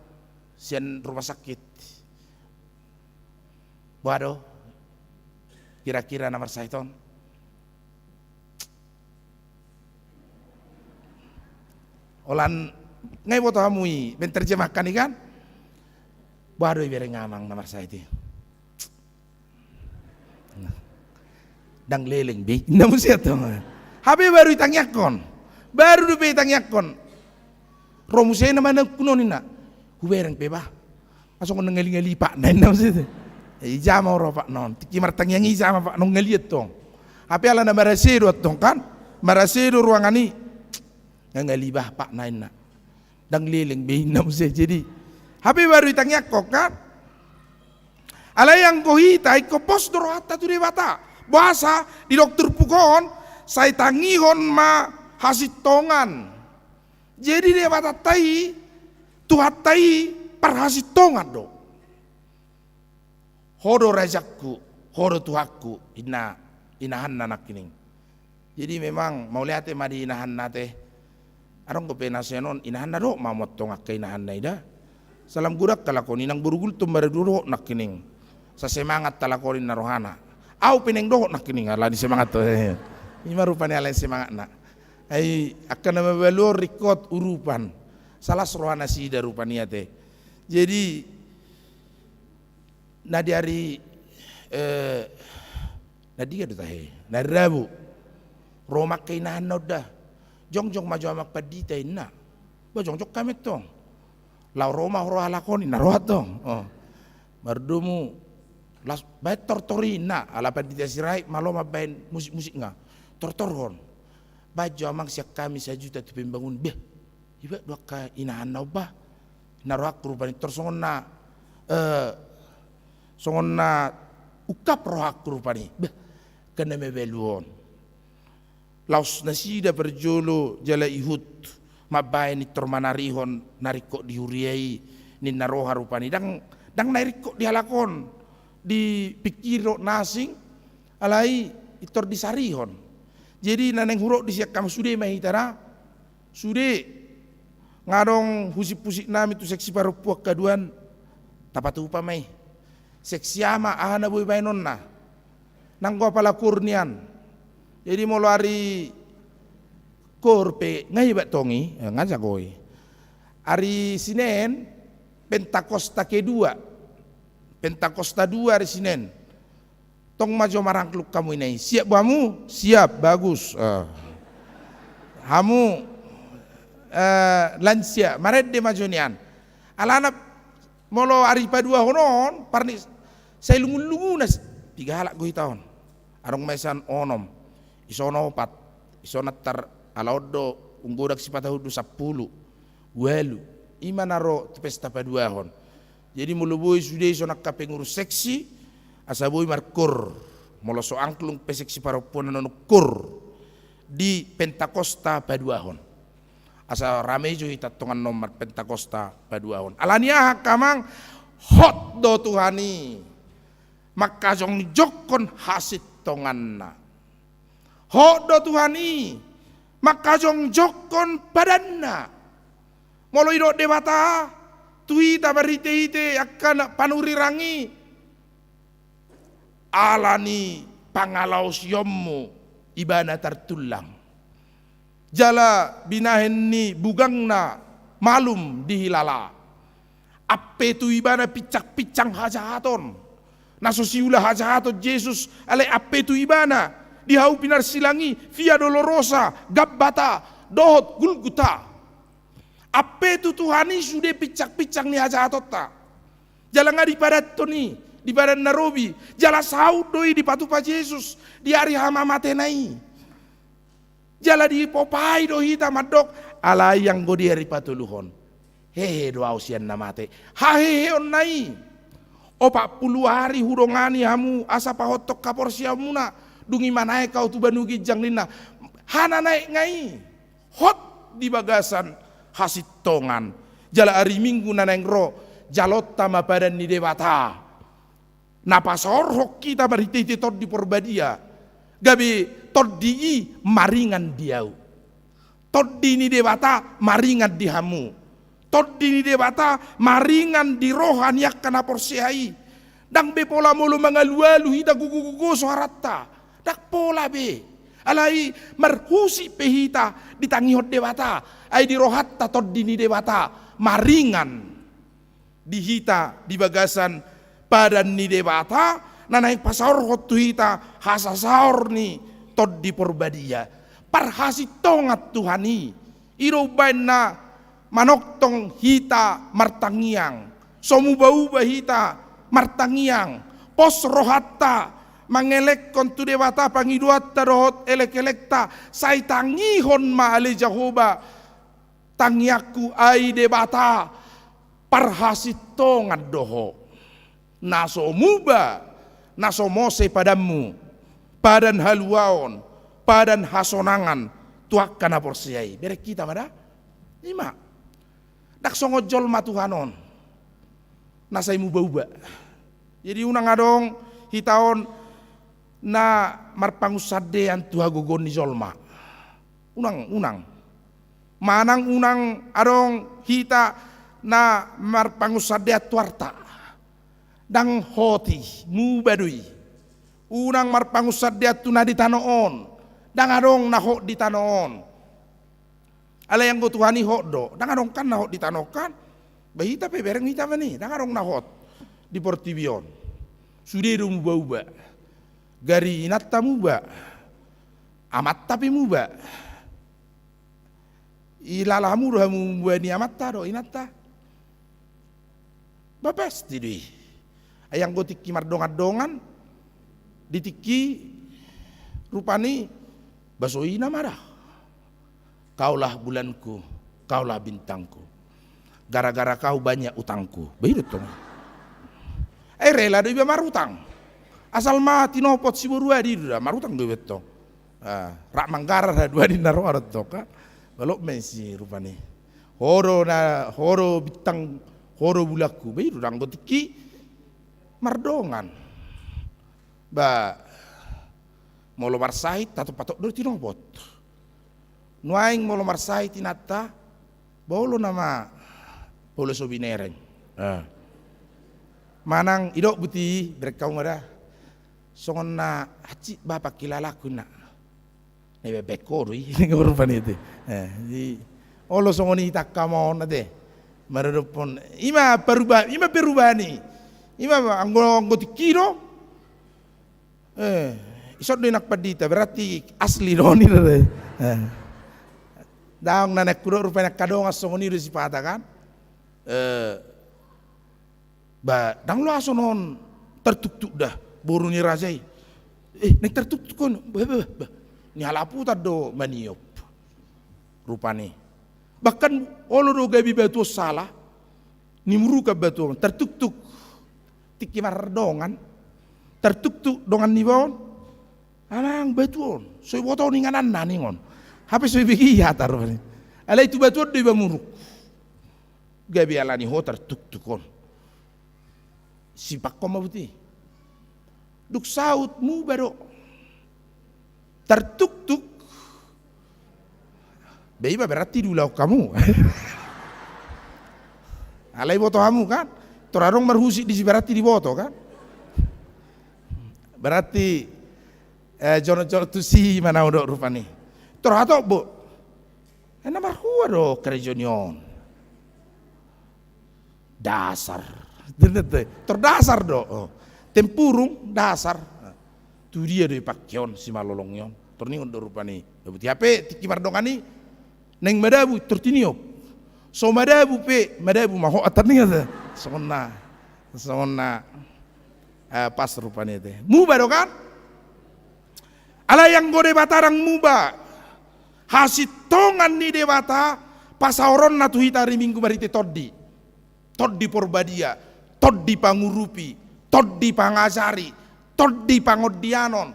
sian rumah sakit. Boha do kira-kira na marsahit on? Holan nga iboto hamu i, menerjemahkan i kan? Boha do ibereng Amang na marsahit i? Ndang leleng be, ninna muse antong. Hape baru itangiangkon. Baru dope itangiangkon. Ro muse na manangkunon ninna. Hubereng pe bah. Asongon na ngali-ngali patna, ninna muse. Eh, ija ma ro patna on. Tingki martangiang ija ma patna on ngali antong. Hape ala na marase do antong kan? Marase do ruangan i. Nga ngali bah patna ninna. Ndang leleng be ninna muse. Jadi, hape baru itangiangkon kan? Alai anggo hita ingkon pos do rohanta tu Debata. Boasa didok turpuk on, sai tangihon ma hasintongan. Jadi Debatanta i, Tuhanta i parhasintongan do. Ho do rajangku, ho do Tuhanku, ninna inahanna nangkining. Jadi memang mauliate ma di inahanna te. Adong dope na sian on, inahanna dohot ma antong angka inahanna i da. Salam godang halak on, inang boru Gultom maradu dohot nangkining. Sasemangat halak on ninna rohana. Au pe naeng dohot nangkining, ala ni semangat on. Ima rupani ala ni semangatna. Ai angka na mabalu on ringkot urupan. Salas roha nasida rupani ate. Jadi, na di ari, eh, na dia do tahe, na ari Rabu. Ro ma angka inahanna on da. Jongjong ma jo Amang Pandita ninna. Bah, jongjong hami antong. Laho ro ma roha halak on ninna, ro antong. Oh. Mardomu, las, baen tortor i ninna, ala Pandita Sirait ma laho mambaen musik-musikna. Tortorhon. Baen jo Amang sian hami sajuta tu pembangunan. Bah. Iba do angka inahanna on bah. Na rohangku rupani tor songon na, eh, songon na ungkap rohangku rupani. Bah, angka na mabalu on. Laos nasida parjolo jala ihut mambaen pintor manarihon na ringkot di huria i ninna roha rupani. Ndang, ndang na ringkot di halak on dipingkiri dohot na asing, alai pintor disarihon. Jadi na naeng hudok di sian hami sude ma hita da. Sude, nga adong husip-husipnami tu seksi parompuan haduan, tapatupa ma i. Seksi ama, aha na boi baenonna? Nanggo apala koor nian. Jadi molo ari koor pe, nga hebat tong i, eh, nga jago i. Ari Sinen, Pentakosta kedua. Pentakosta dua ari Sinen. Tong ma jo marangklung hamu ina i. Siap bo hamu? Siap, bagus. Eh. Hamu, eh, lansia, marende ma jo nian. Alana molo ari paduahon on, parni sai lungun-lunguna s-, piga halak do hita on. Adong ma i sian onom, ison opat, ison antar, ala on do, umgodang sipata hundul sampulu, ualu, ima na ro tu pesta paduahon. Jadi molo boi sude ison angka pengurus seksi, asa boi markoor, molo so angklung pe seksi parompuan annon koor, di Pentakosta paduahon. Asa rame jo hita tongan on marpentakosta paduahon. Ala ni aha angka amang, hot do Tuhan i mangkajongjongkon hasintonganna. Hot do Tuhan i mangkajongjongkon padanna. Molo didok Debata tu hita marhite-hite angka na panurirang i, ala ni pangalaosionmu ibana tartullang. Jala binahen ni bugangna malum dihilala. Ampe tu ibana pinsang-pinsang hajahaton. Na so siula hajahaton Jesus, alai ampe tu ibana Di hau pinarsilang i, Via Dolorosa, Gabbata, dohot Gulguta. Ampe tu Tuhan i sude pinsang-pinsang ni hajahatonta. Jala nga dipadanhon i di padan na robi, jala saut do i dipatupa Jesus di ari hamamatena i. Jala dipopai do hita mandok, alai anggo di ari patoluhon, hehe do ahu sian na mate. Haheheonna i. Opat pulu ari hudongani hamu asa pahothon haporseaonmuna, dung i manaek ahu tu banua ginjang ninna. Hananaekna i hot di bagasan hasintongan. Jala ari Minggu na naeng ro, jalonta ma padan ni Debata na pasaorhon hita marhitehite Tondi Porbadia, gabe Tondi i maringan di ahu. Tondi ni Debata maringan di hamu. Tondi ni Debata maringan di roha ni angka na porsea i. Ndang be pola molo mangalualu hita gogo-gogo soaranta. Ndang pola be. Alai marhusip pe hita ditangihon Debata. Ai di rohanta Tondi ni Debata maringan di hita di bagasan padan ni Debata, na naeng pasaorhon tu hita hasasaor ni Tondi Porbadia. Parhasintongan Tuhan i, i do umbaen na manongtong hita martangiang, so muba-uba hita martangiang, pos rohanta mangelekhon tu Debata pangidoanta dohot elek-elekta, sai tangihon ma ale Jahowa tangiangku, ai Debata parhasintongan do Ho. Na so muba, na so mose padanmu, padan haluaon, padan hasonangan tu angka na porsea i. Bereng hita ma da? I ma. Ndang songon jolma Tuhan on na sai muba-uba. Jadi unang adong hita on na marpangunsandean tu hagogoon ni jolma. Unang, unang. Manang unang adong hita na marpangunsandean tu arta. Ndang hot i, muba do i. Unang marpangunsandean tu na di tano on. Ndang adong na hot di tano on. Alai anggo Tuhan i hot do, ndang adong kan na hot di tano on kan. Ba hita pe bereng hita ma ni, ndang adong na hot di portibi on. Sude do muba-uba. Gari inanta muba. Amanta pe muba. Ilala hamu do hamu muba ni amanta dohot inanta? Ba pasti do i. Ai anggo tingki mardongan-dongan, di tingki rupani baso ina ma da. Kaulah bulanku, kaulah bintangku. Gara-gara kau banyak utangku. Ba i do tong. Ai rela do iba marutang. Asal ma tinopot siboru adi do da, marutang do iba tong. Ah, rap manggarar haduan i na roa do tong kan. Balok ma i si rupani. Ho do na, ho do bintang, ho do bulanku. Ba i do da anggo tingki mardongan. Ba molo marsahit, tatok-patok do tinopot. Nuaeng molo marsahit inanta, ba olo nama pola so binereng. Ah. Manang idok buti, bereng hamu ma da. Songon na hansit bapak kilalaku na. Na iba bek ho do i, ninna rupani ate. Eh, di, olo songon i tangkamon ate. Maradophon, i ma peruba-, i ma perubahan i. I ma anggo, anggo tingki do. Eh, ison do i nang pandita, berarti asli do on i do ate. Eh. Daong na naeng hudok rupani angka dongan songon i do sipata kan. Eh, Ba, ndang loas on tartuktuk da, boru ni raja i. Eh, naeng tartuktuk on, bah, bah, bah. Nihalaputan do maniop. Rupani. Bahkan olo do gabe batu on sala, nimurukan batu on, tartuktuk. Tingki mardongan, tartuktuk dongan niba on. Amang, batu on, so iboto on ingananna ninna on. Hape so ibege i hata rupani. Alai tu batu on do iba muruk. Gabe ala ni ho tartuktuk on. Sipakhon ma buti. Dung saut muba do. Tartuktuk. Ba i ma berarti diulahon hamu. Alai boto hamu kan. Tor adong marhusip disi berarti diboto kan. Berarti, eh, jonok-jonok tusi ma na hudok rupani. Tor hatop bo. Ai na marhua do karejo ni on. Dasar. Terdasar do. Oh. Tempurung dasar. Tu dia do i pangke on simalolong i on? Torningot do rupani. Dabu ti hape tingki mardongan i naeng madabu tortiniop. So madabu pe, madabu ma ho atar ningan te. Songon na, songon na, eh, pas rupani te. Muba do kan? Alai anggo Debata ndang muba. Hasintongan ni Debata pasaoronna tu hita ari Minggu marhite Tondi. Tondi Porbadia, Tondi pangurupi, Tondi pangajari, Tondi pangondianon,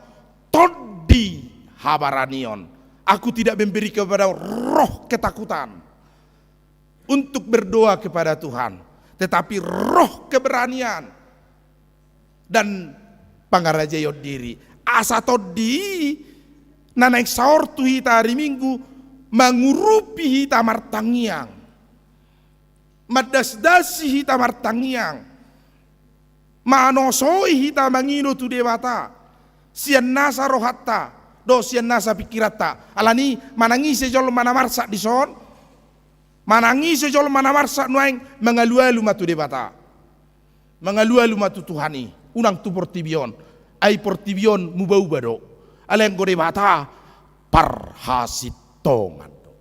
Tondi habaranion. Aku tidak memberi kepada roh ketakutan untuk berdoa kepada Tuhan, tetapi roh keberanian dan pangarajaion diri. Asa Tondi na naeng saor tu hita ari Minggu mangurupi hita martangiang. Mandasdasi hita martangiang, manosoi hita mangido tu Debata, sian nasa rohanta dohot sian nasa pingkiranta. Alani manang ise jolma na marsak dison, manang ise jolma na marsak nuaeng, mangalualu ma tu Debata, mangalualu ma tu Tuhan i, unang tu portibi on. Ai portibi on mubauba do. Alai anggo Debata parhasintongan do.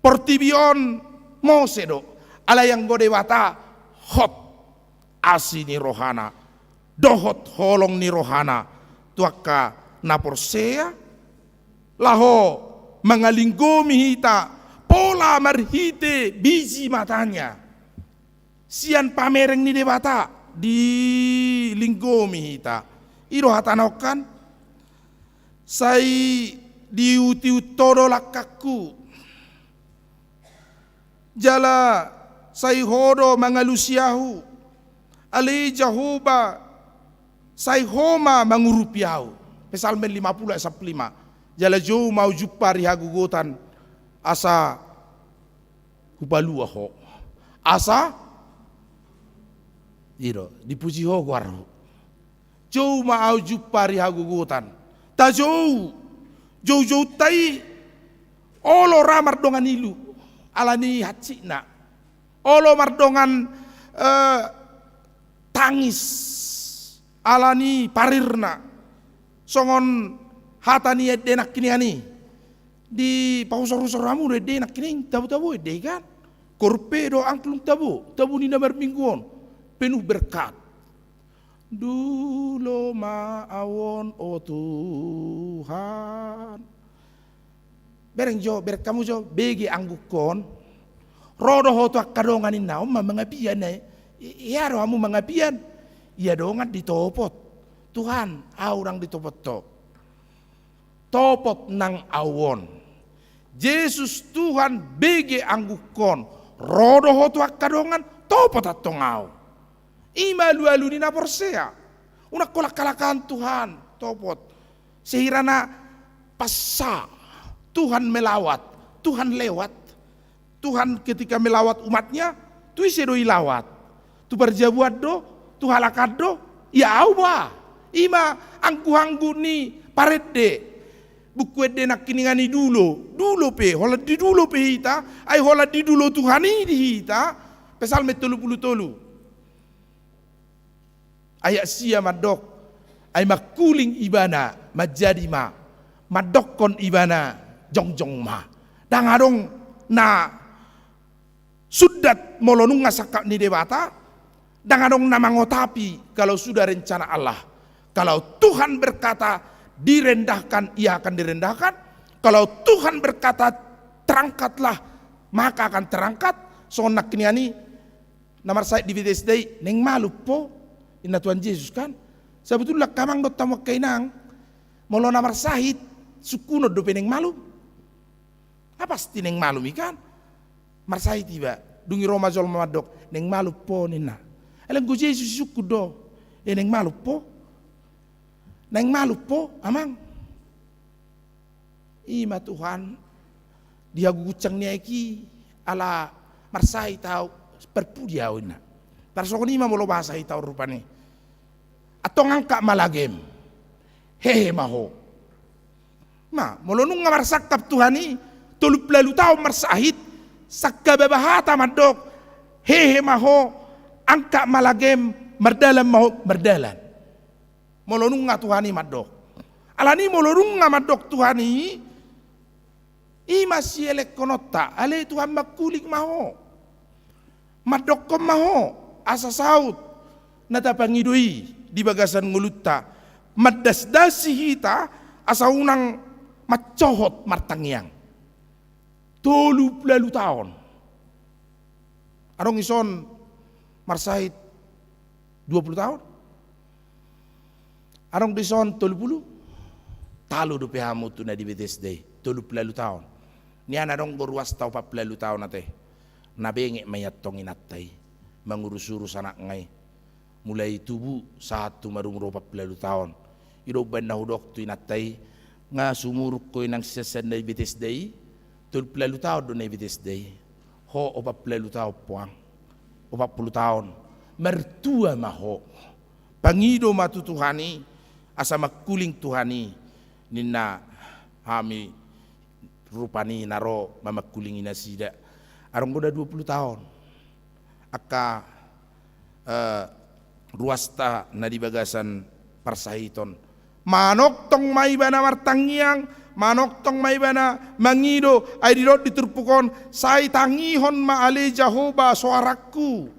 Portibi on mose do, alai anggo Debata hot asi ni rohana dohot holong ni rohana tu angka na porsea, laho mangalinggomi hita pola marhite biji matanya. Sian pamereng ni Debata dilinggomi hita. I do hatana on kan? Sai diihutihut Ho do langkangku, jala sai Ho do mangalusi ahu. Ale Jahowa, sai Ho ma mangurupi ahu. Psalmen lima pulu ayat sampulu lima. Jala jou ma ahu jumpa di hagogotan, asa hupalua Ho. Asa, i do, dipuji Ho goarhu. Jou ma ahu jumpa di hagogotan. Tajou, joujounta i olo ra mardongan ilu alani hansikna. Olo mardongan, eh, tangis alani parirna. Songon hata ni ende nangkiningan i. Dipahusorhusor hamu do ende nangkining, tabotabo ende i kan? Korpe do angklung tabo, tabo ni na marminggu on, penuh berkat. Dulo ma ahu on, o Tuhan. Bereng jo, bereng hamu jo, bege anggukon. Ro do ho tu angka dongan ninna, on ma mangapian, eh. I-, ia do hamu mangapian. Ia dongan ditopot. Tuhan, ahu ndang ditopot ho. Topot nang ahu on. Jesus Tuhan, bege anggukon. Ro do ho tu angka dongan, topot antong ahu. I ma alualu ni na porsea. Unang kolak-kalakan Tuhan, topot. Sehirana passa Tuhan melawat, Tuhan lewat. Tuhan ketika melawat umatnya, tu ise do ilawat? Tu parjabuan do, tu halak an do, ia ahu ba. I ma angguanggu ni parende. Buku ende nangkiningan i dulo, dulo pe, holan didulo pe hita, ai holan didulo Tuhan i di hita. Psalmen tolu pulu tolu. Ayat sia mandok, ai mangkuling ibana manjadi ma, mandokkon ibana jongjong ma. Ndang adong na sundat molo nunga sangkap ni Debata, ndang adong na mangotapi kalau sudah rencana Allah. Kalau Tuhan berkata direndahkan, ia akan direndahkan. Kalau Tuhan berkata terangkatlah, maka akan terangkat. Songon nangkiningan i, na marsahit di Betesda i, naeng malum ho, inna Tuhan Jesus kan. Sabotulna angka amang dohot hamu angka inang, molo na marsahit, sungkunon dope naeng malum. Nga pasti naeng malum i kan. Marsahit iba, dung i ro ma jolma mandok, naeng malum ho ninna. Alai anggo Jesus sungkun do, e naeng malum ho. Naeng malum ho, amang. I ma Tuhan, di haguguncang ni aek i, ala marsahit ahu, parpudi ahu inna. Tarsongon i ma molo bahasa hita on rupani. Antong angkat ma lagem. Hehe ma ho. Ma, molo nunga marsangkap Tuhan i, tolu pulu ualu taon marsahit, sangkababa hata mandok, hehe ma ho, angkat ma lagem, mardalan ma ho, mardalan. Molo nunga Tuhan i mandok. Alani molo nunga mandok Tuhan i, i ma sielekkononta, ale Tuhan mangkuling ma ho. Mandokkon ma ho, asa saut na tapangido i di bagasan ngolunta, mandasdasi hita asa unang mansohot martangiang. Tolu pulu ualu taon. Adong dison marsahit dua pulu taon. Adong dison tolu pulu. Talu dope hamu tu na di B T S D i, tolu pulu ualu taon. Nian adong do ruasta opat pulu ualu taon ate. Na benget ma i antong inanta i. Mangurus-urus anakna i. Mulai tubu sahat tu marumur opat pulu ualu taon. I do umbaen na hudok tu inanta i, nga sumurung ho inang sian na di B T S D i, tolu pulu ualu taon do na di B T S D i. Ho opat pulu ualu taon puang. Opat pulu taon. Martua ma ho. Pangido ma tu Tuhan i, asa mangkuling Tuhan i, ninna hami rupani na ro mamangkulingi nasida. Adong do na dua pulu taon. Angka, eh, ruasta na di bagasan parsahiton. Manongtong ma ibana martangiang, manongtong ma ibana mangido, ai didok di turpuk on, sai tangihon ma ale Jahowa soarangku.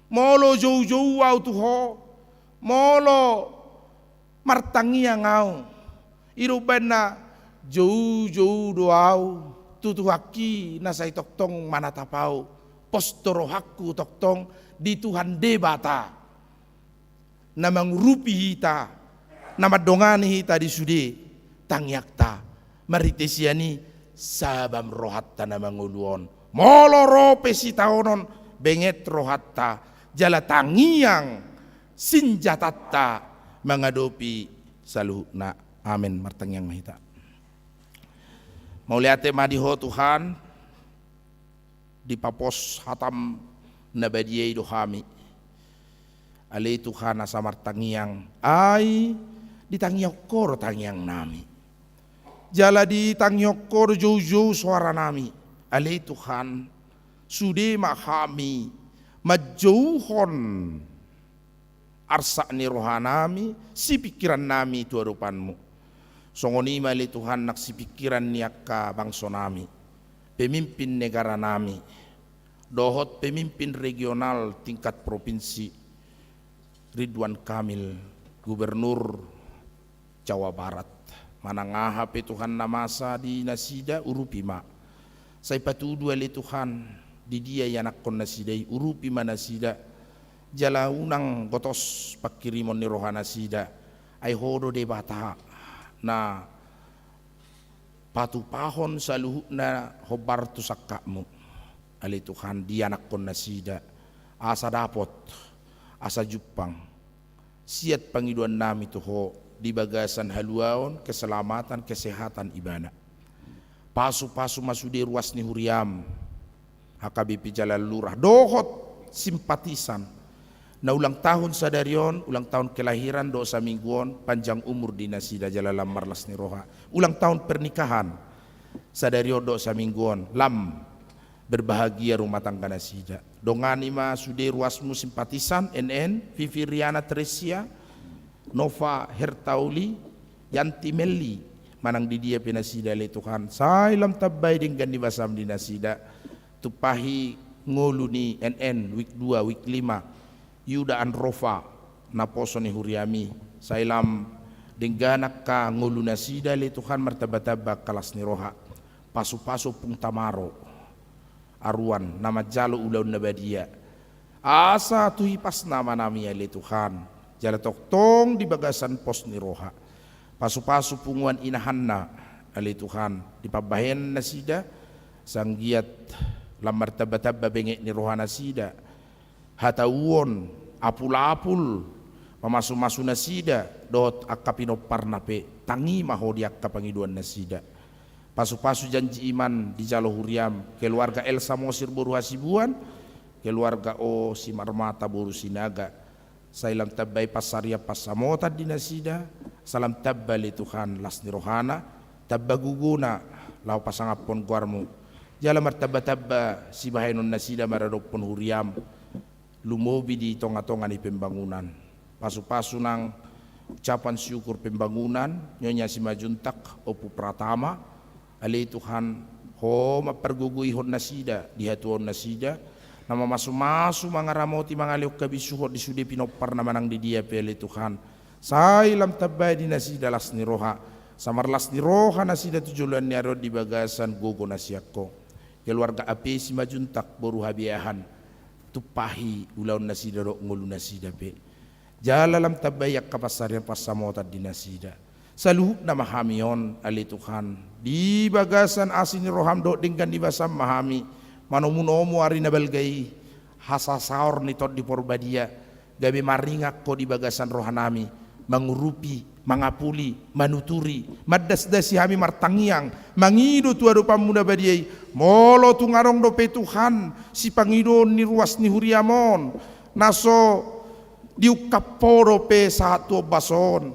Molo joujou au tu ho, molo martangiang au. I do umbaen na joujou do au tu Tuhanki na sai tongtong manatap au. Pos do rohangku tongtong di Tuhan Debata. Na mangurupi hita, na mandongani hita di sude tangiangta. Marhite sian i, sabam rohanta na mangolu on. Molo ro pe sitaonon, benget rohanta. Jala tangiang sinjatanta mangadopi saluhutna. Amen. Martangiang ma hita. Mauliate ma di Ho Tuhan, dipapos hataM na badia i do hami. Ale Tuhan, asa martangiang, ai ditangihon Ho do tangiangnami. Jala ditangihon Ho do joujou soaranami. Ale Tuhan, sude ma hami manjouhon arsak ni rohanami, sipingkirannami tu adopanMu. Songon i ma ale Tuhan nang sipingkiran ni angka bangsonami, pemimpin negaranami, dohot pemimpin regional tingkat propinsi, Ridwan Kamil, Gubernur Jawa Barat. Manang aha pe Tuhan na masa di nasida, urupi ma. Sai patudu ale Tuhan, di dia ianakhon nasida i, urupi ma nasida. Jala unang gotos pangkirimon ni rohanasida. Ai Ho do Debata na patupahon saluhutna hombar tu sangkapMu. Ale Tuhan, di ianakhon nasida, asa dapot, asa jumpang siat pangidoannami tu Ho di bagasan haluaon, keselamatan, kesehatan ibana. Pasupasu ma sude ruas ni huriaM, H K B P jala lurah, dohot simpatisan na ulang tahun sadari on, ulang tahun kelahiran dohot saminggu on, panjang umur di nasida jala lam marlas ni roha. Ulang tahun pernikahan sadari on dohot saminggu on, lam berbahagia rumah tangga nasida. Dongani ma sude ruasMu simpatisan, N N, Vivi Riana Tresia, Nova Hertauli, Yanti Melli, manang di dia pe nasida ale Tuhan, sai lam tambai denggan ni basaM di nasida, tumpahi ngolu ni N N, wijk dua, wijk lima, Yuda Anrofa, naposo ni huriaMi, sai lam denggan angka ngolunasida ale Tuhan, martambatamba angka las ni roha. Pasupasu Ompung Tamaro Aruan, na manjalo ulaon na badia. Asa tu hipasna ma nami ale Tuhan, jala tongtong di bagasan pos ni roha. Pasupasu punguan inahanna ale Tuhan, di pambahenan nasida, sanggiat lam martambatamba benget ni rohanasida. Hatauon, apulapul, mamasumasu nasida, dohot angka pinomparna pe, tangi ma Ho di angka pangidoannasida. Pasupasu janji iman dijalo huriaM, keluarga El Samosir boru Hasibuan, keluarga O Simarmata boru Sinaga. Sai lam tambai pansarian pansamotan di nasida, sai lam tamba ale Tuhan las ni rohana, tamba gogona, laho pasangaphon goarMu. Jala martambatamba sibahenonnasida maradophon huriaM, lumobi di tongatonga ni pembangunan. Pasupasu nang ucapan syukur pembangunan, Nyonya Simanjuntak, Ompu Pratama, ale Tuhan, Ho mampargogoihon nasida, di hatuaon nasida, na mamasumasu mangaramoti mangalehon habisuhon di sude pinompar na manang di dia pe ale Tuhan. Sai lam tambai di nasida las ni roha, asa marlas ni roha nasida tu joloan ni ari on di bagasan gogo na sian Ho. Keluarga A P Simanjuntak boru Habeahan, tumpahi ulaon nasida dohot ngolu nasida pe. Jala lam tambai angka pansarian pansamotan di nasida. Saluhutna ma hami on, ale Tuhan, di bagasan asi ni roham dohot denggan ni basam ma hami manomunomu ari na balga i, hasasaor ni Tondi Porbadia, gabe maringan Ho di bagasan rohanami, mangurupi, mangapuli, manuturi, mandasdasi hami martangiang, mangido tu adopanmu na badia i, molo tung adong dope Tuhan, sipangidoon ni ruas ni huriam on, na so diungkap Ho dope sahat tu ombas on,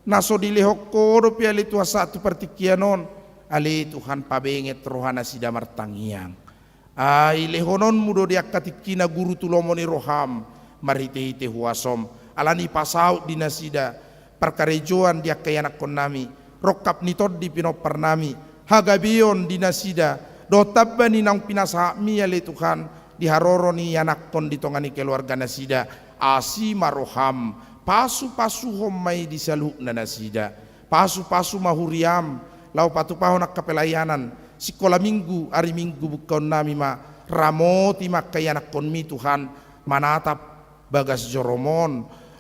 na so dilehon Ho dope ale Tuhan sahat tu partingkian on, ale Tuhan pabenget roha nasida martangiang. Ai lehononmu do di angka tingkina guru tu lomo ni roham, marhitehite huasom, ala ni pasaut di nasida, parkarejoan di angka ianakkonnami, rongkap ni tondi pinomparnami, hagabeon di nasida, dohot tamba ni naung pinasahatmi ale Tuhan, di haroro ni ianakkon di tonga ni keluarga nasida, asi ma roham, pasupasuhon ma i di saluhutna nasida, pasupasu ma huriam, laho patupahon angka pelayanan, sikola minggu, ari minggu bungkaonnami ma, ramoti ma angka ianakkonmi Tuhan, manatap bagas jorom on,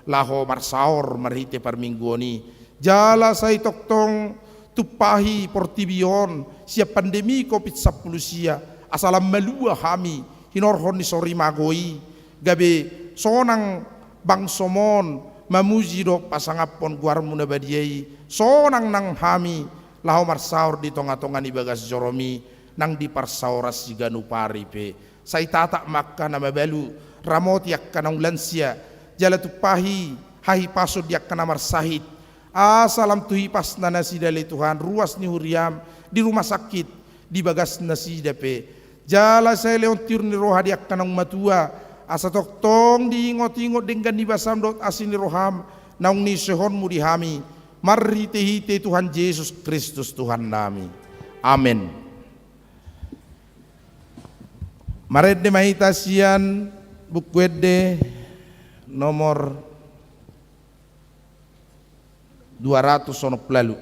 laho marsaor marhite parmingguon i. Jala sai tongtong tumpahi portibi on, sian pandemi covid sampulu sia, asa lam malua hami, hinorhon ni sorimago i, gabe sonang bangsom on, mamuji dohot pasangaphon goarmu na badia i, sonang nang hami, laho marsaor di tongatonga ni bagas jorom i, nang di parsaoran siganup ari pe. Sai tatap ma angka na mabalu, ramoti angka naung lansia, jala tumpahi hahipason di angka na marsahit. Asa lam tu hipasna nasida ale Tuhan, ruas ni huriam, di rumah sakit, di bagas nasida pe. Jala sai lehon tiur ni roha di angka naung matua, asa tongtong diingotingot denggan ni basam dohot asi ni roham, naung niisehonmu di hami, marhitehite Tuhan Jesus Kristus Tuhannami. Amen. Marende ma hita sian Buku Ende nomor dua ratus onom pulu ualu.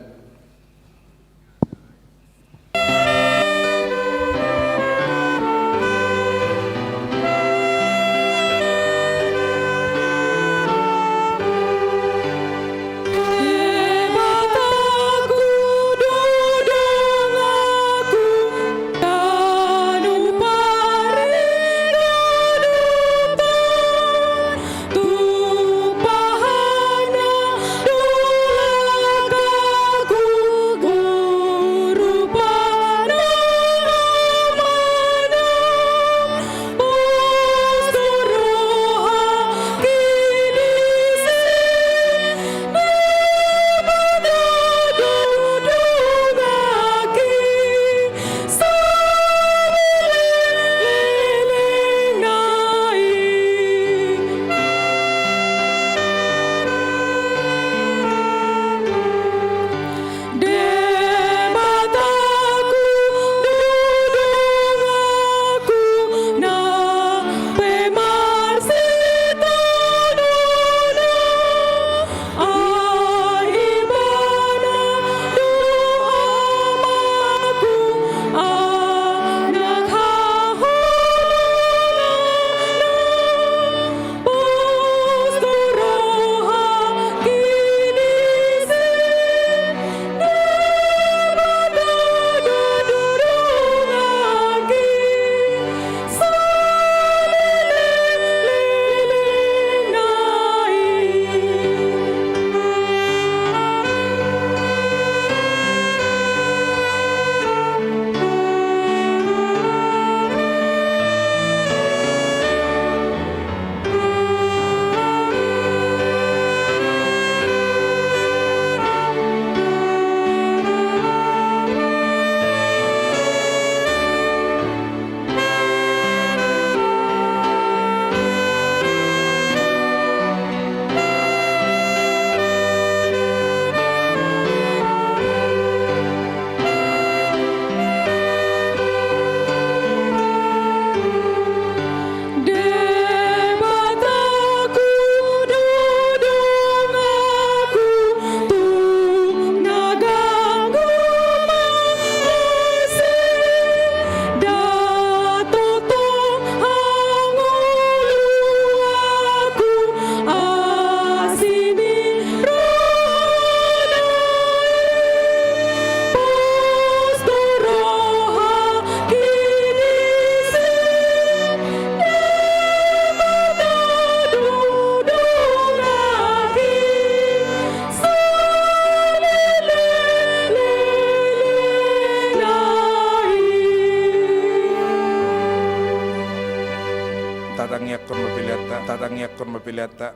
Tangiangkon ma peleanta.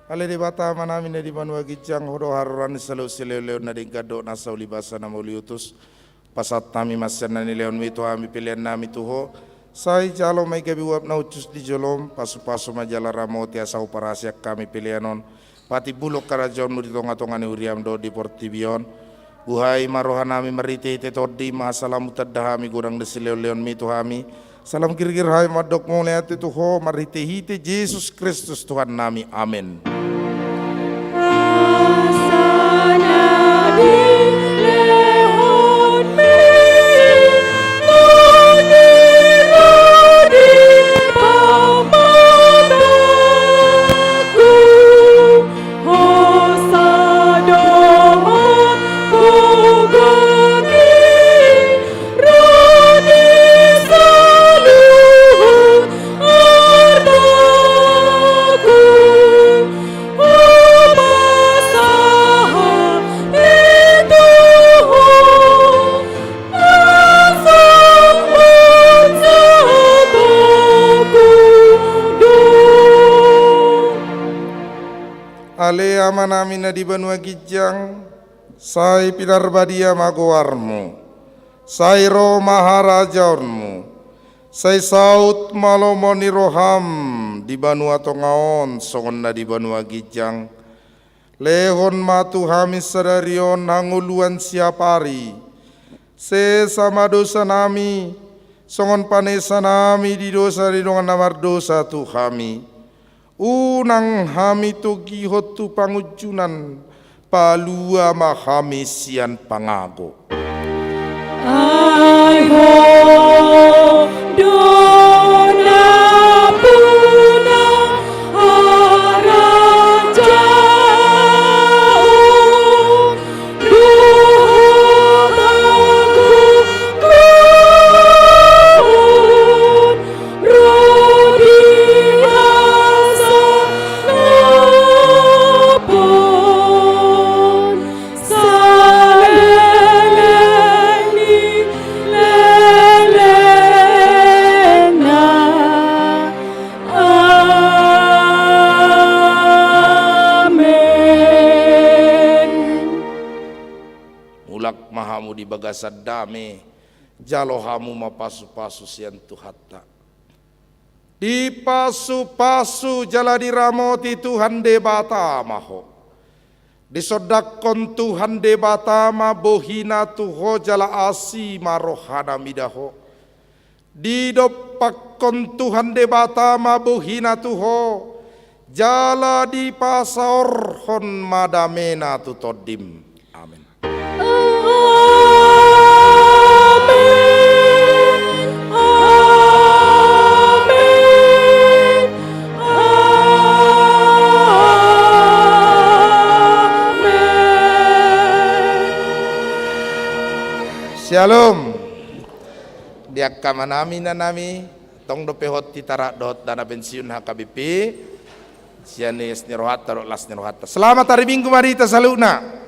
Ale Debata Amanami na di banua ginjang, Ho do haroroan ni saluhut silehonlehon na denggan dohot nasa ulibasa na mauliutus. Pasahat hami ma sian na nilehonmi tu hami peleannami tu Ho. Sai jalo ma i gabe uap na hushus di jolom, pasupasu ma jala ramoti asa huparhaseang hami pelean on patimbulhon harajaonmu di tongatonga ni huriam dohot di portibi on. Buhai ma rohanami marhitehite Tondim asa lam hutanda hami godang ni silehonlehonmi tu hami. Asa lam girgir hami mandok mauliate tu Ho marhitehite Jesus Kristus Tuhannami. Amen. Ale Amanami na di banua ginjang, sai pinarbadia ma goarmu, sai ro ma harajaonmu, sai saut ma lomo ni roham di banua tonga on songon na di banua ginjang. Lehon ma tu hami sadari on hangoluan siapari. Sesa ma dosanami, songon panesanami di dosa ni dongan na mardosa tu hami. Unang hami togihon tu pangunjunan, palua ma hami sian pangago. Ai Ho do nampuna harajaon dohot agogoon ro di hasangapon saleleng ni lelengna. Amen. Mulak ma hamu di bagasan dame, jalo hamu ma pasupasu sian Tuhanta. Dipasupasu jala diramoti Tuhan Debata ma ho. Disondangkon Tuhan Debata ma bohina tu ho jala asi ma rohana mida ho. Didompakkon Tuhan Debata ma bohina tu ho, jala dipasaorhon ma damena tu tondim. Amen. Amen. Amen. Amen. Syalom. Di angka amanami, inanami, tong dope hot titara dohot dana pensiun H K B P, sian ias ni rohanta dohot las ni rohanta. Selamat hari Minggu ma di hita saluhutna.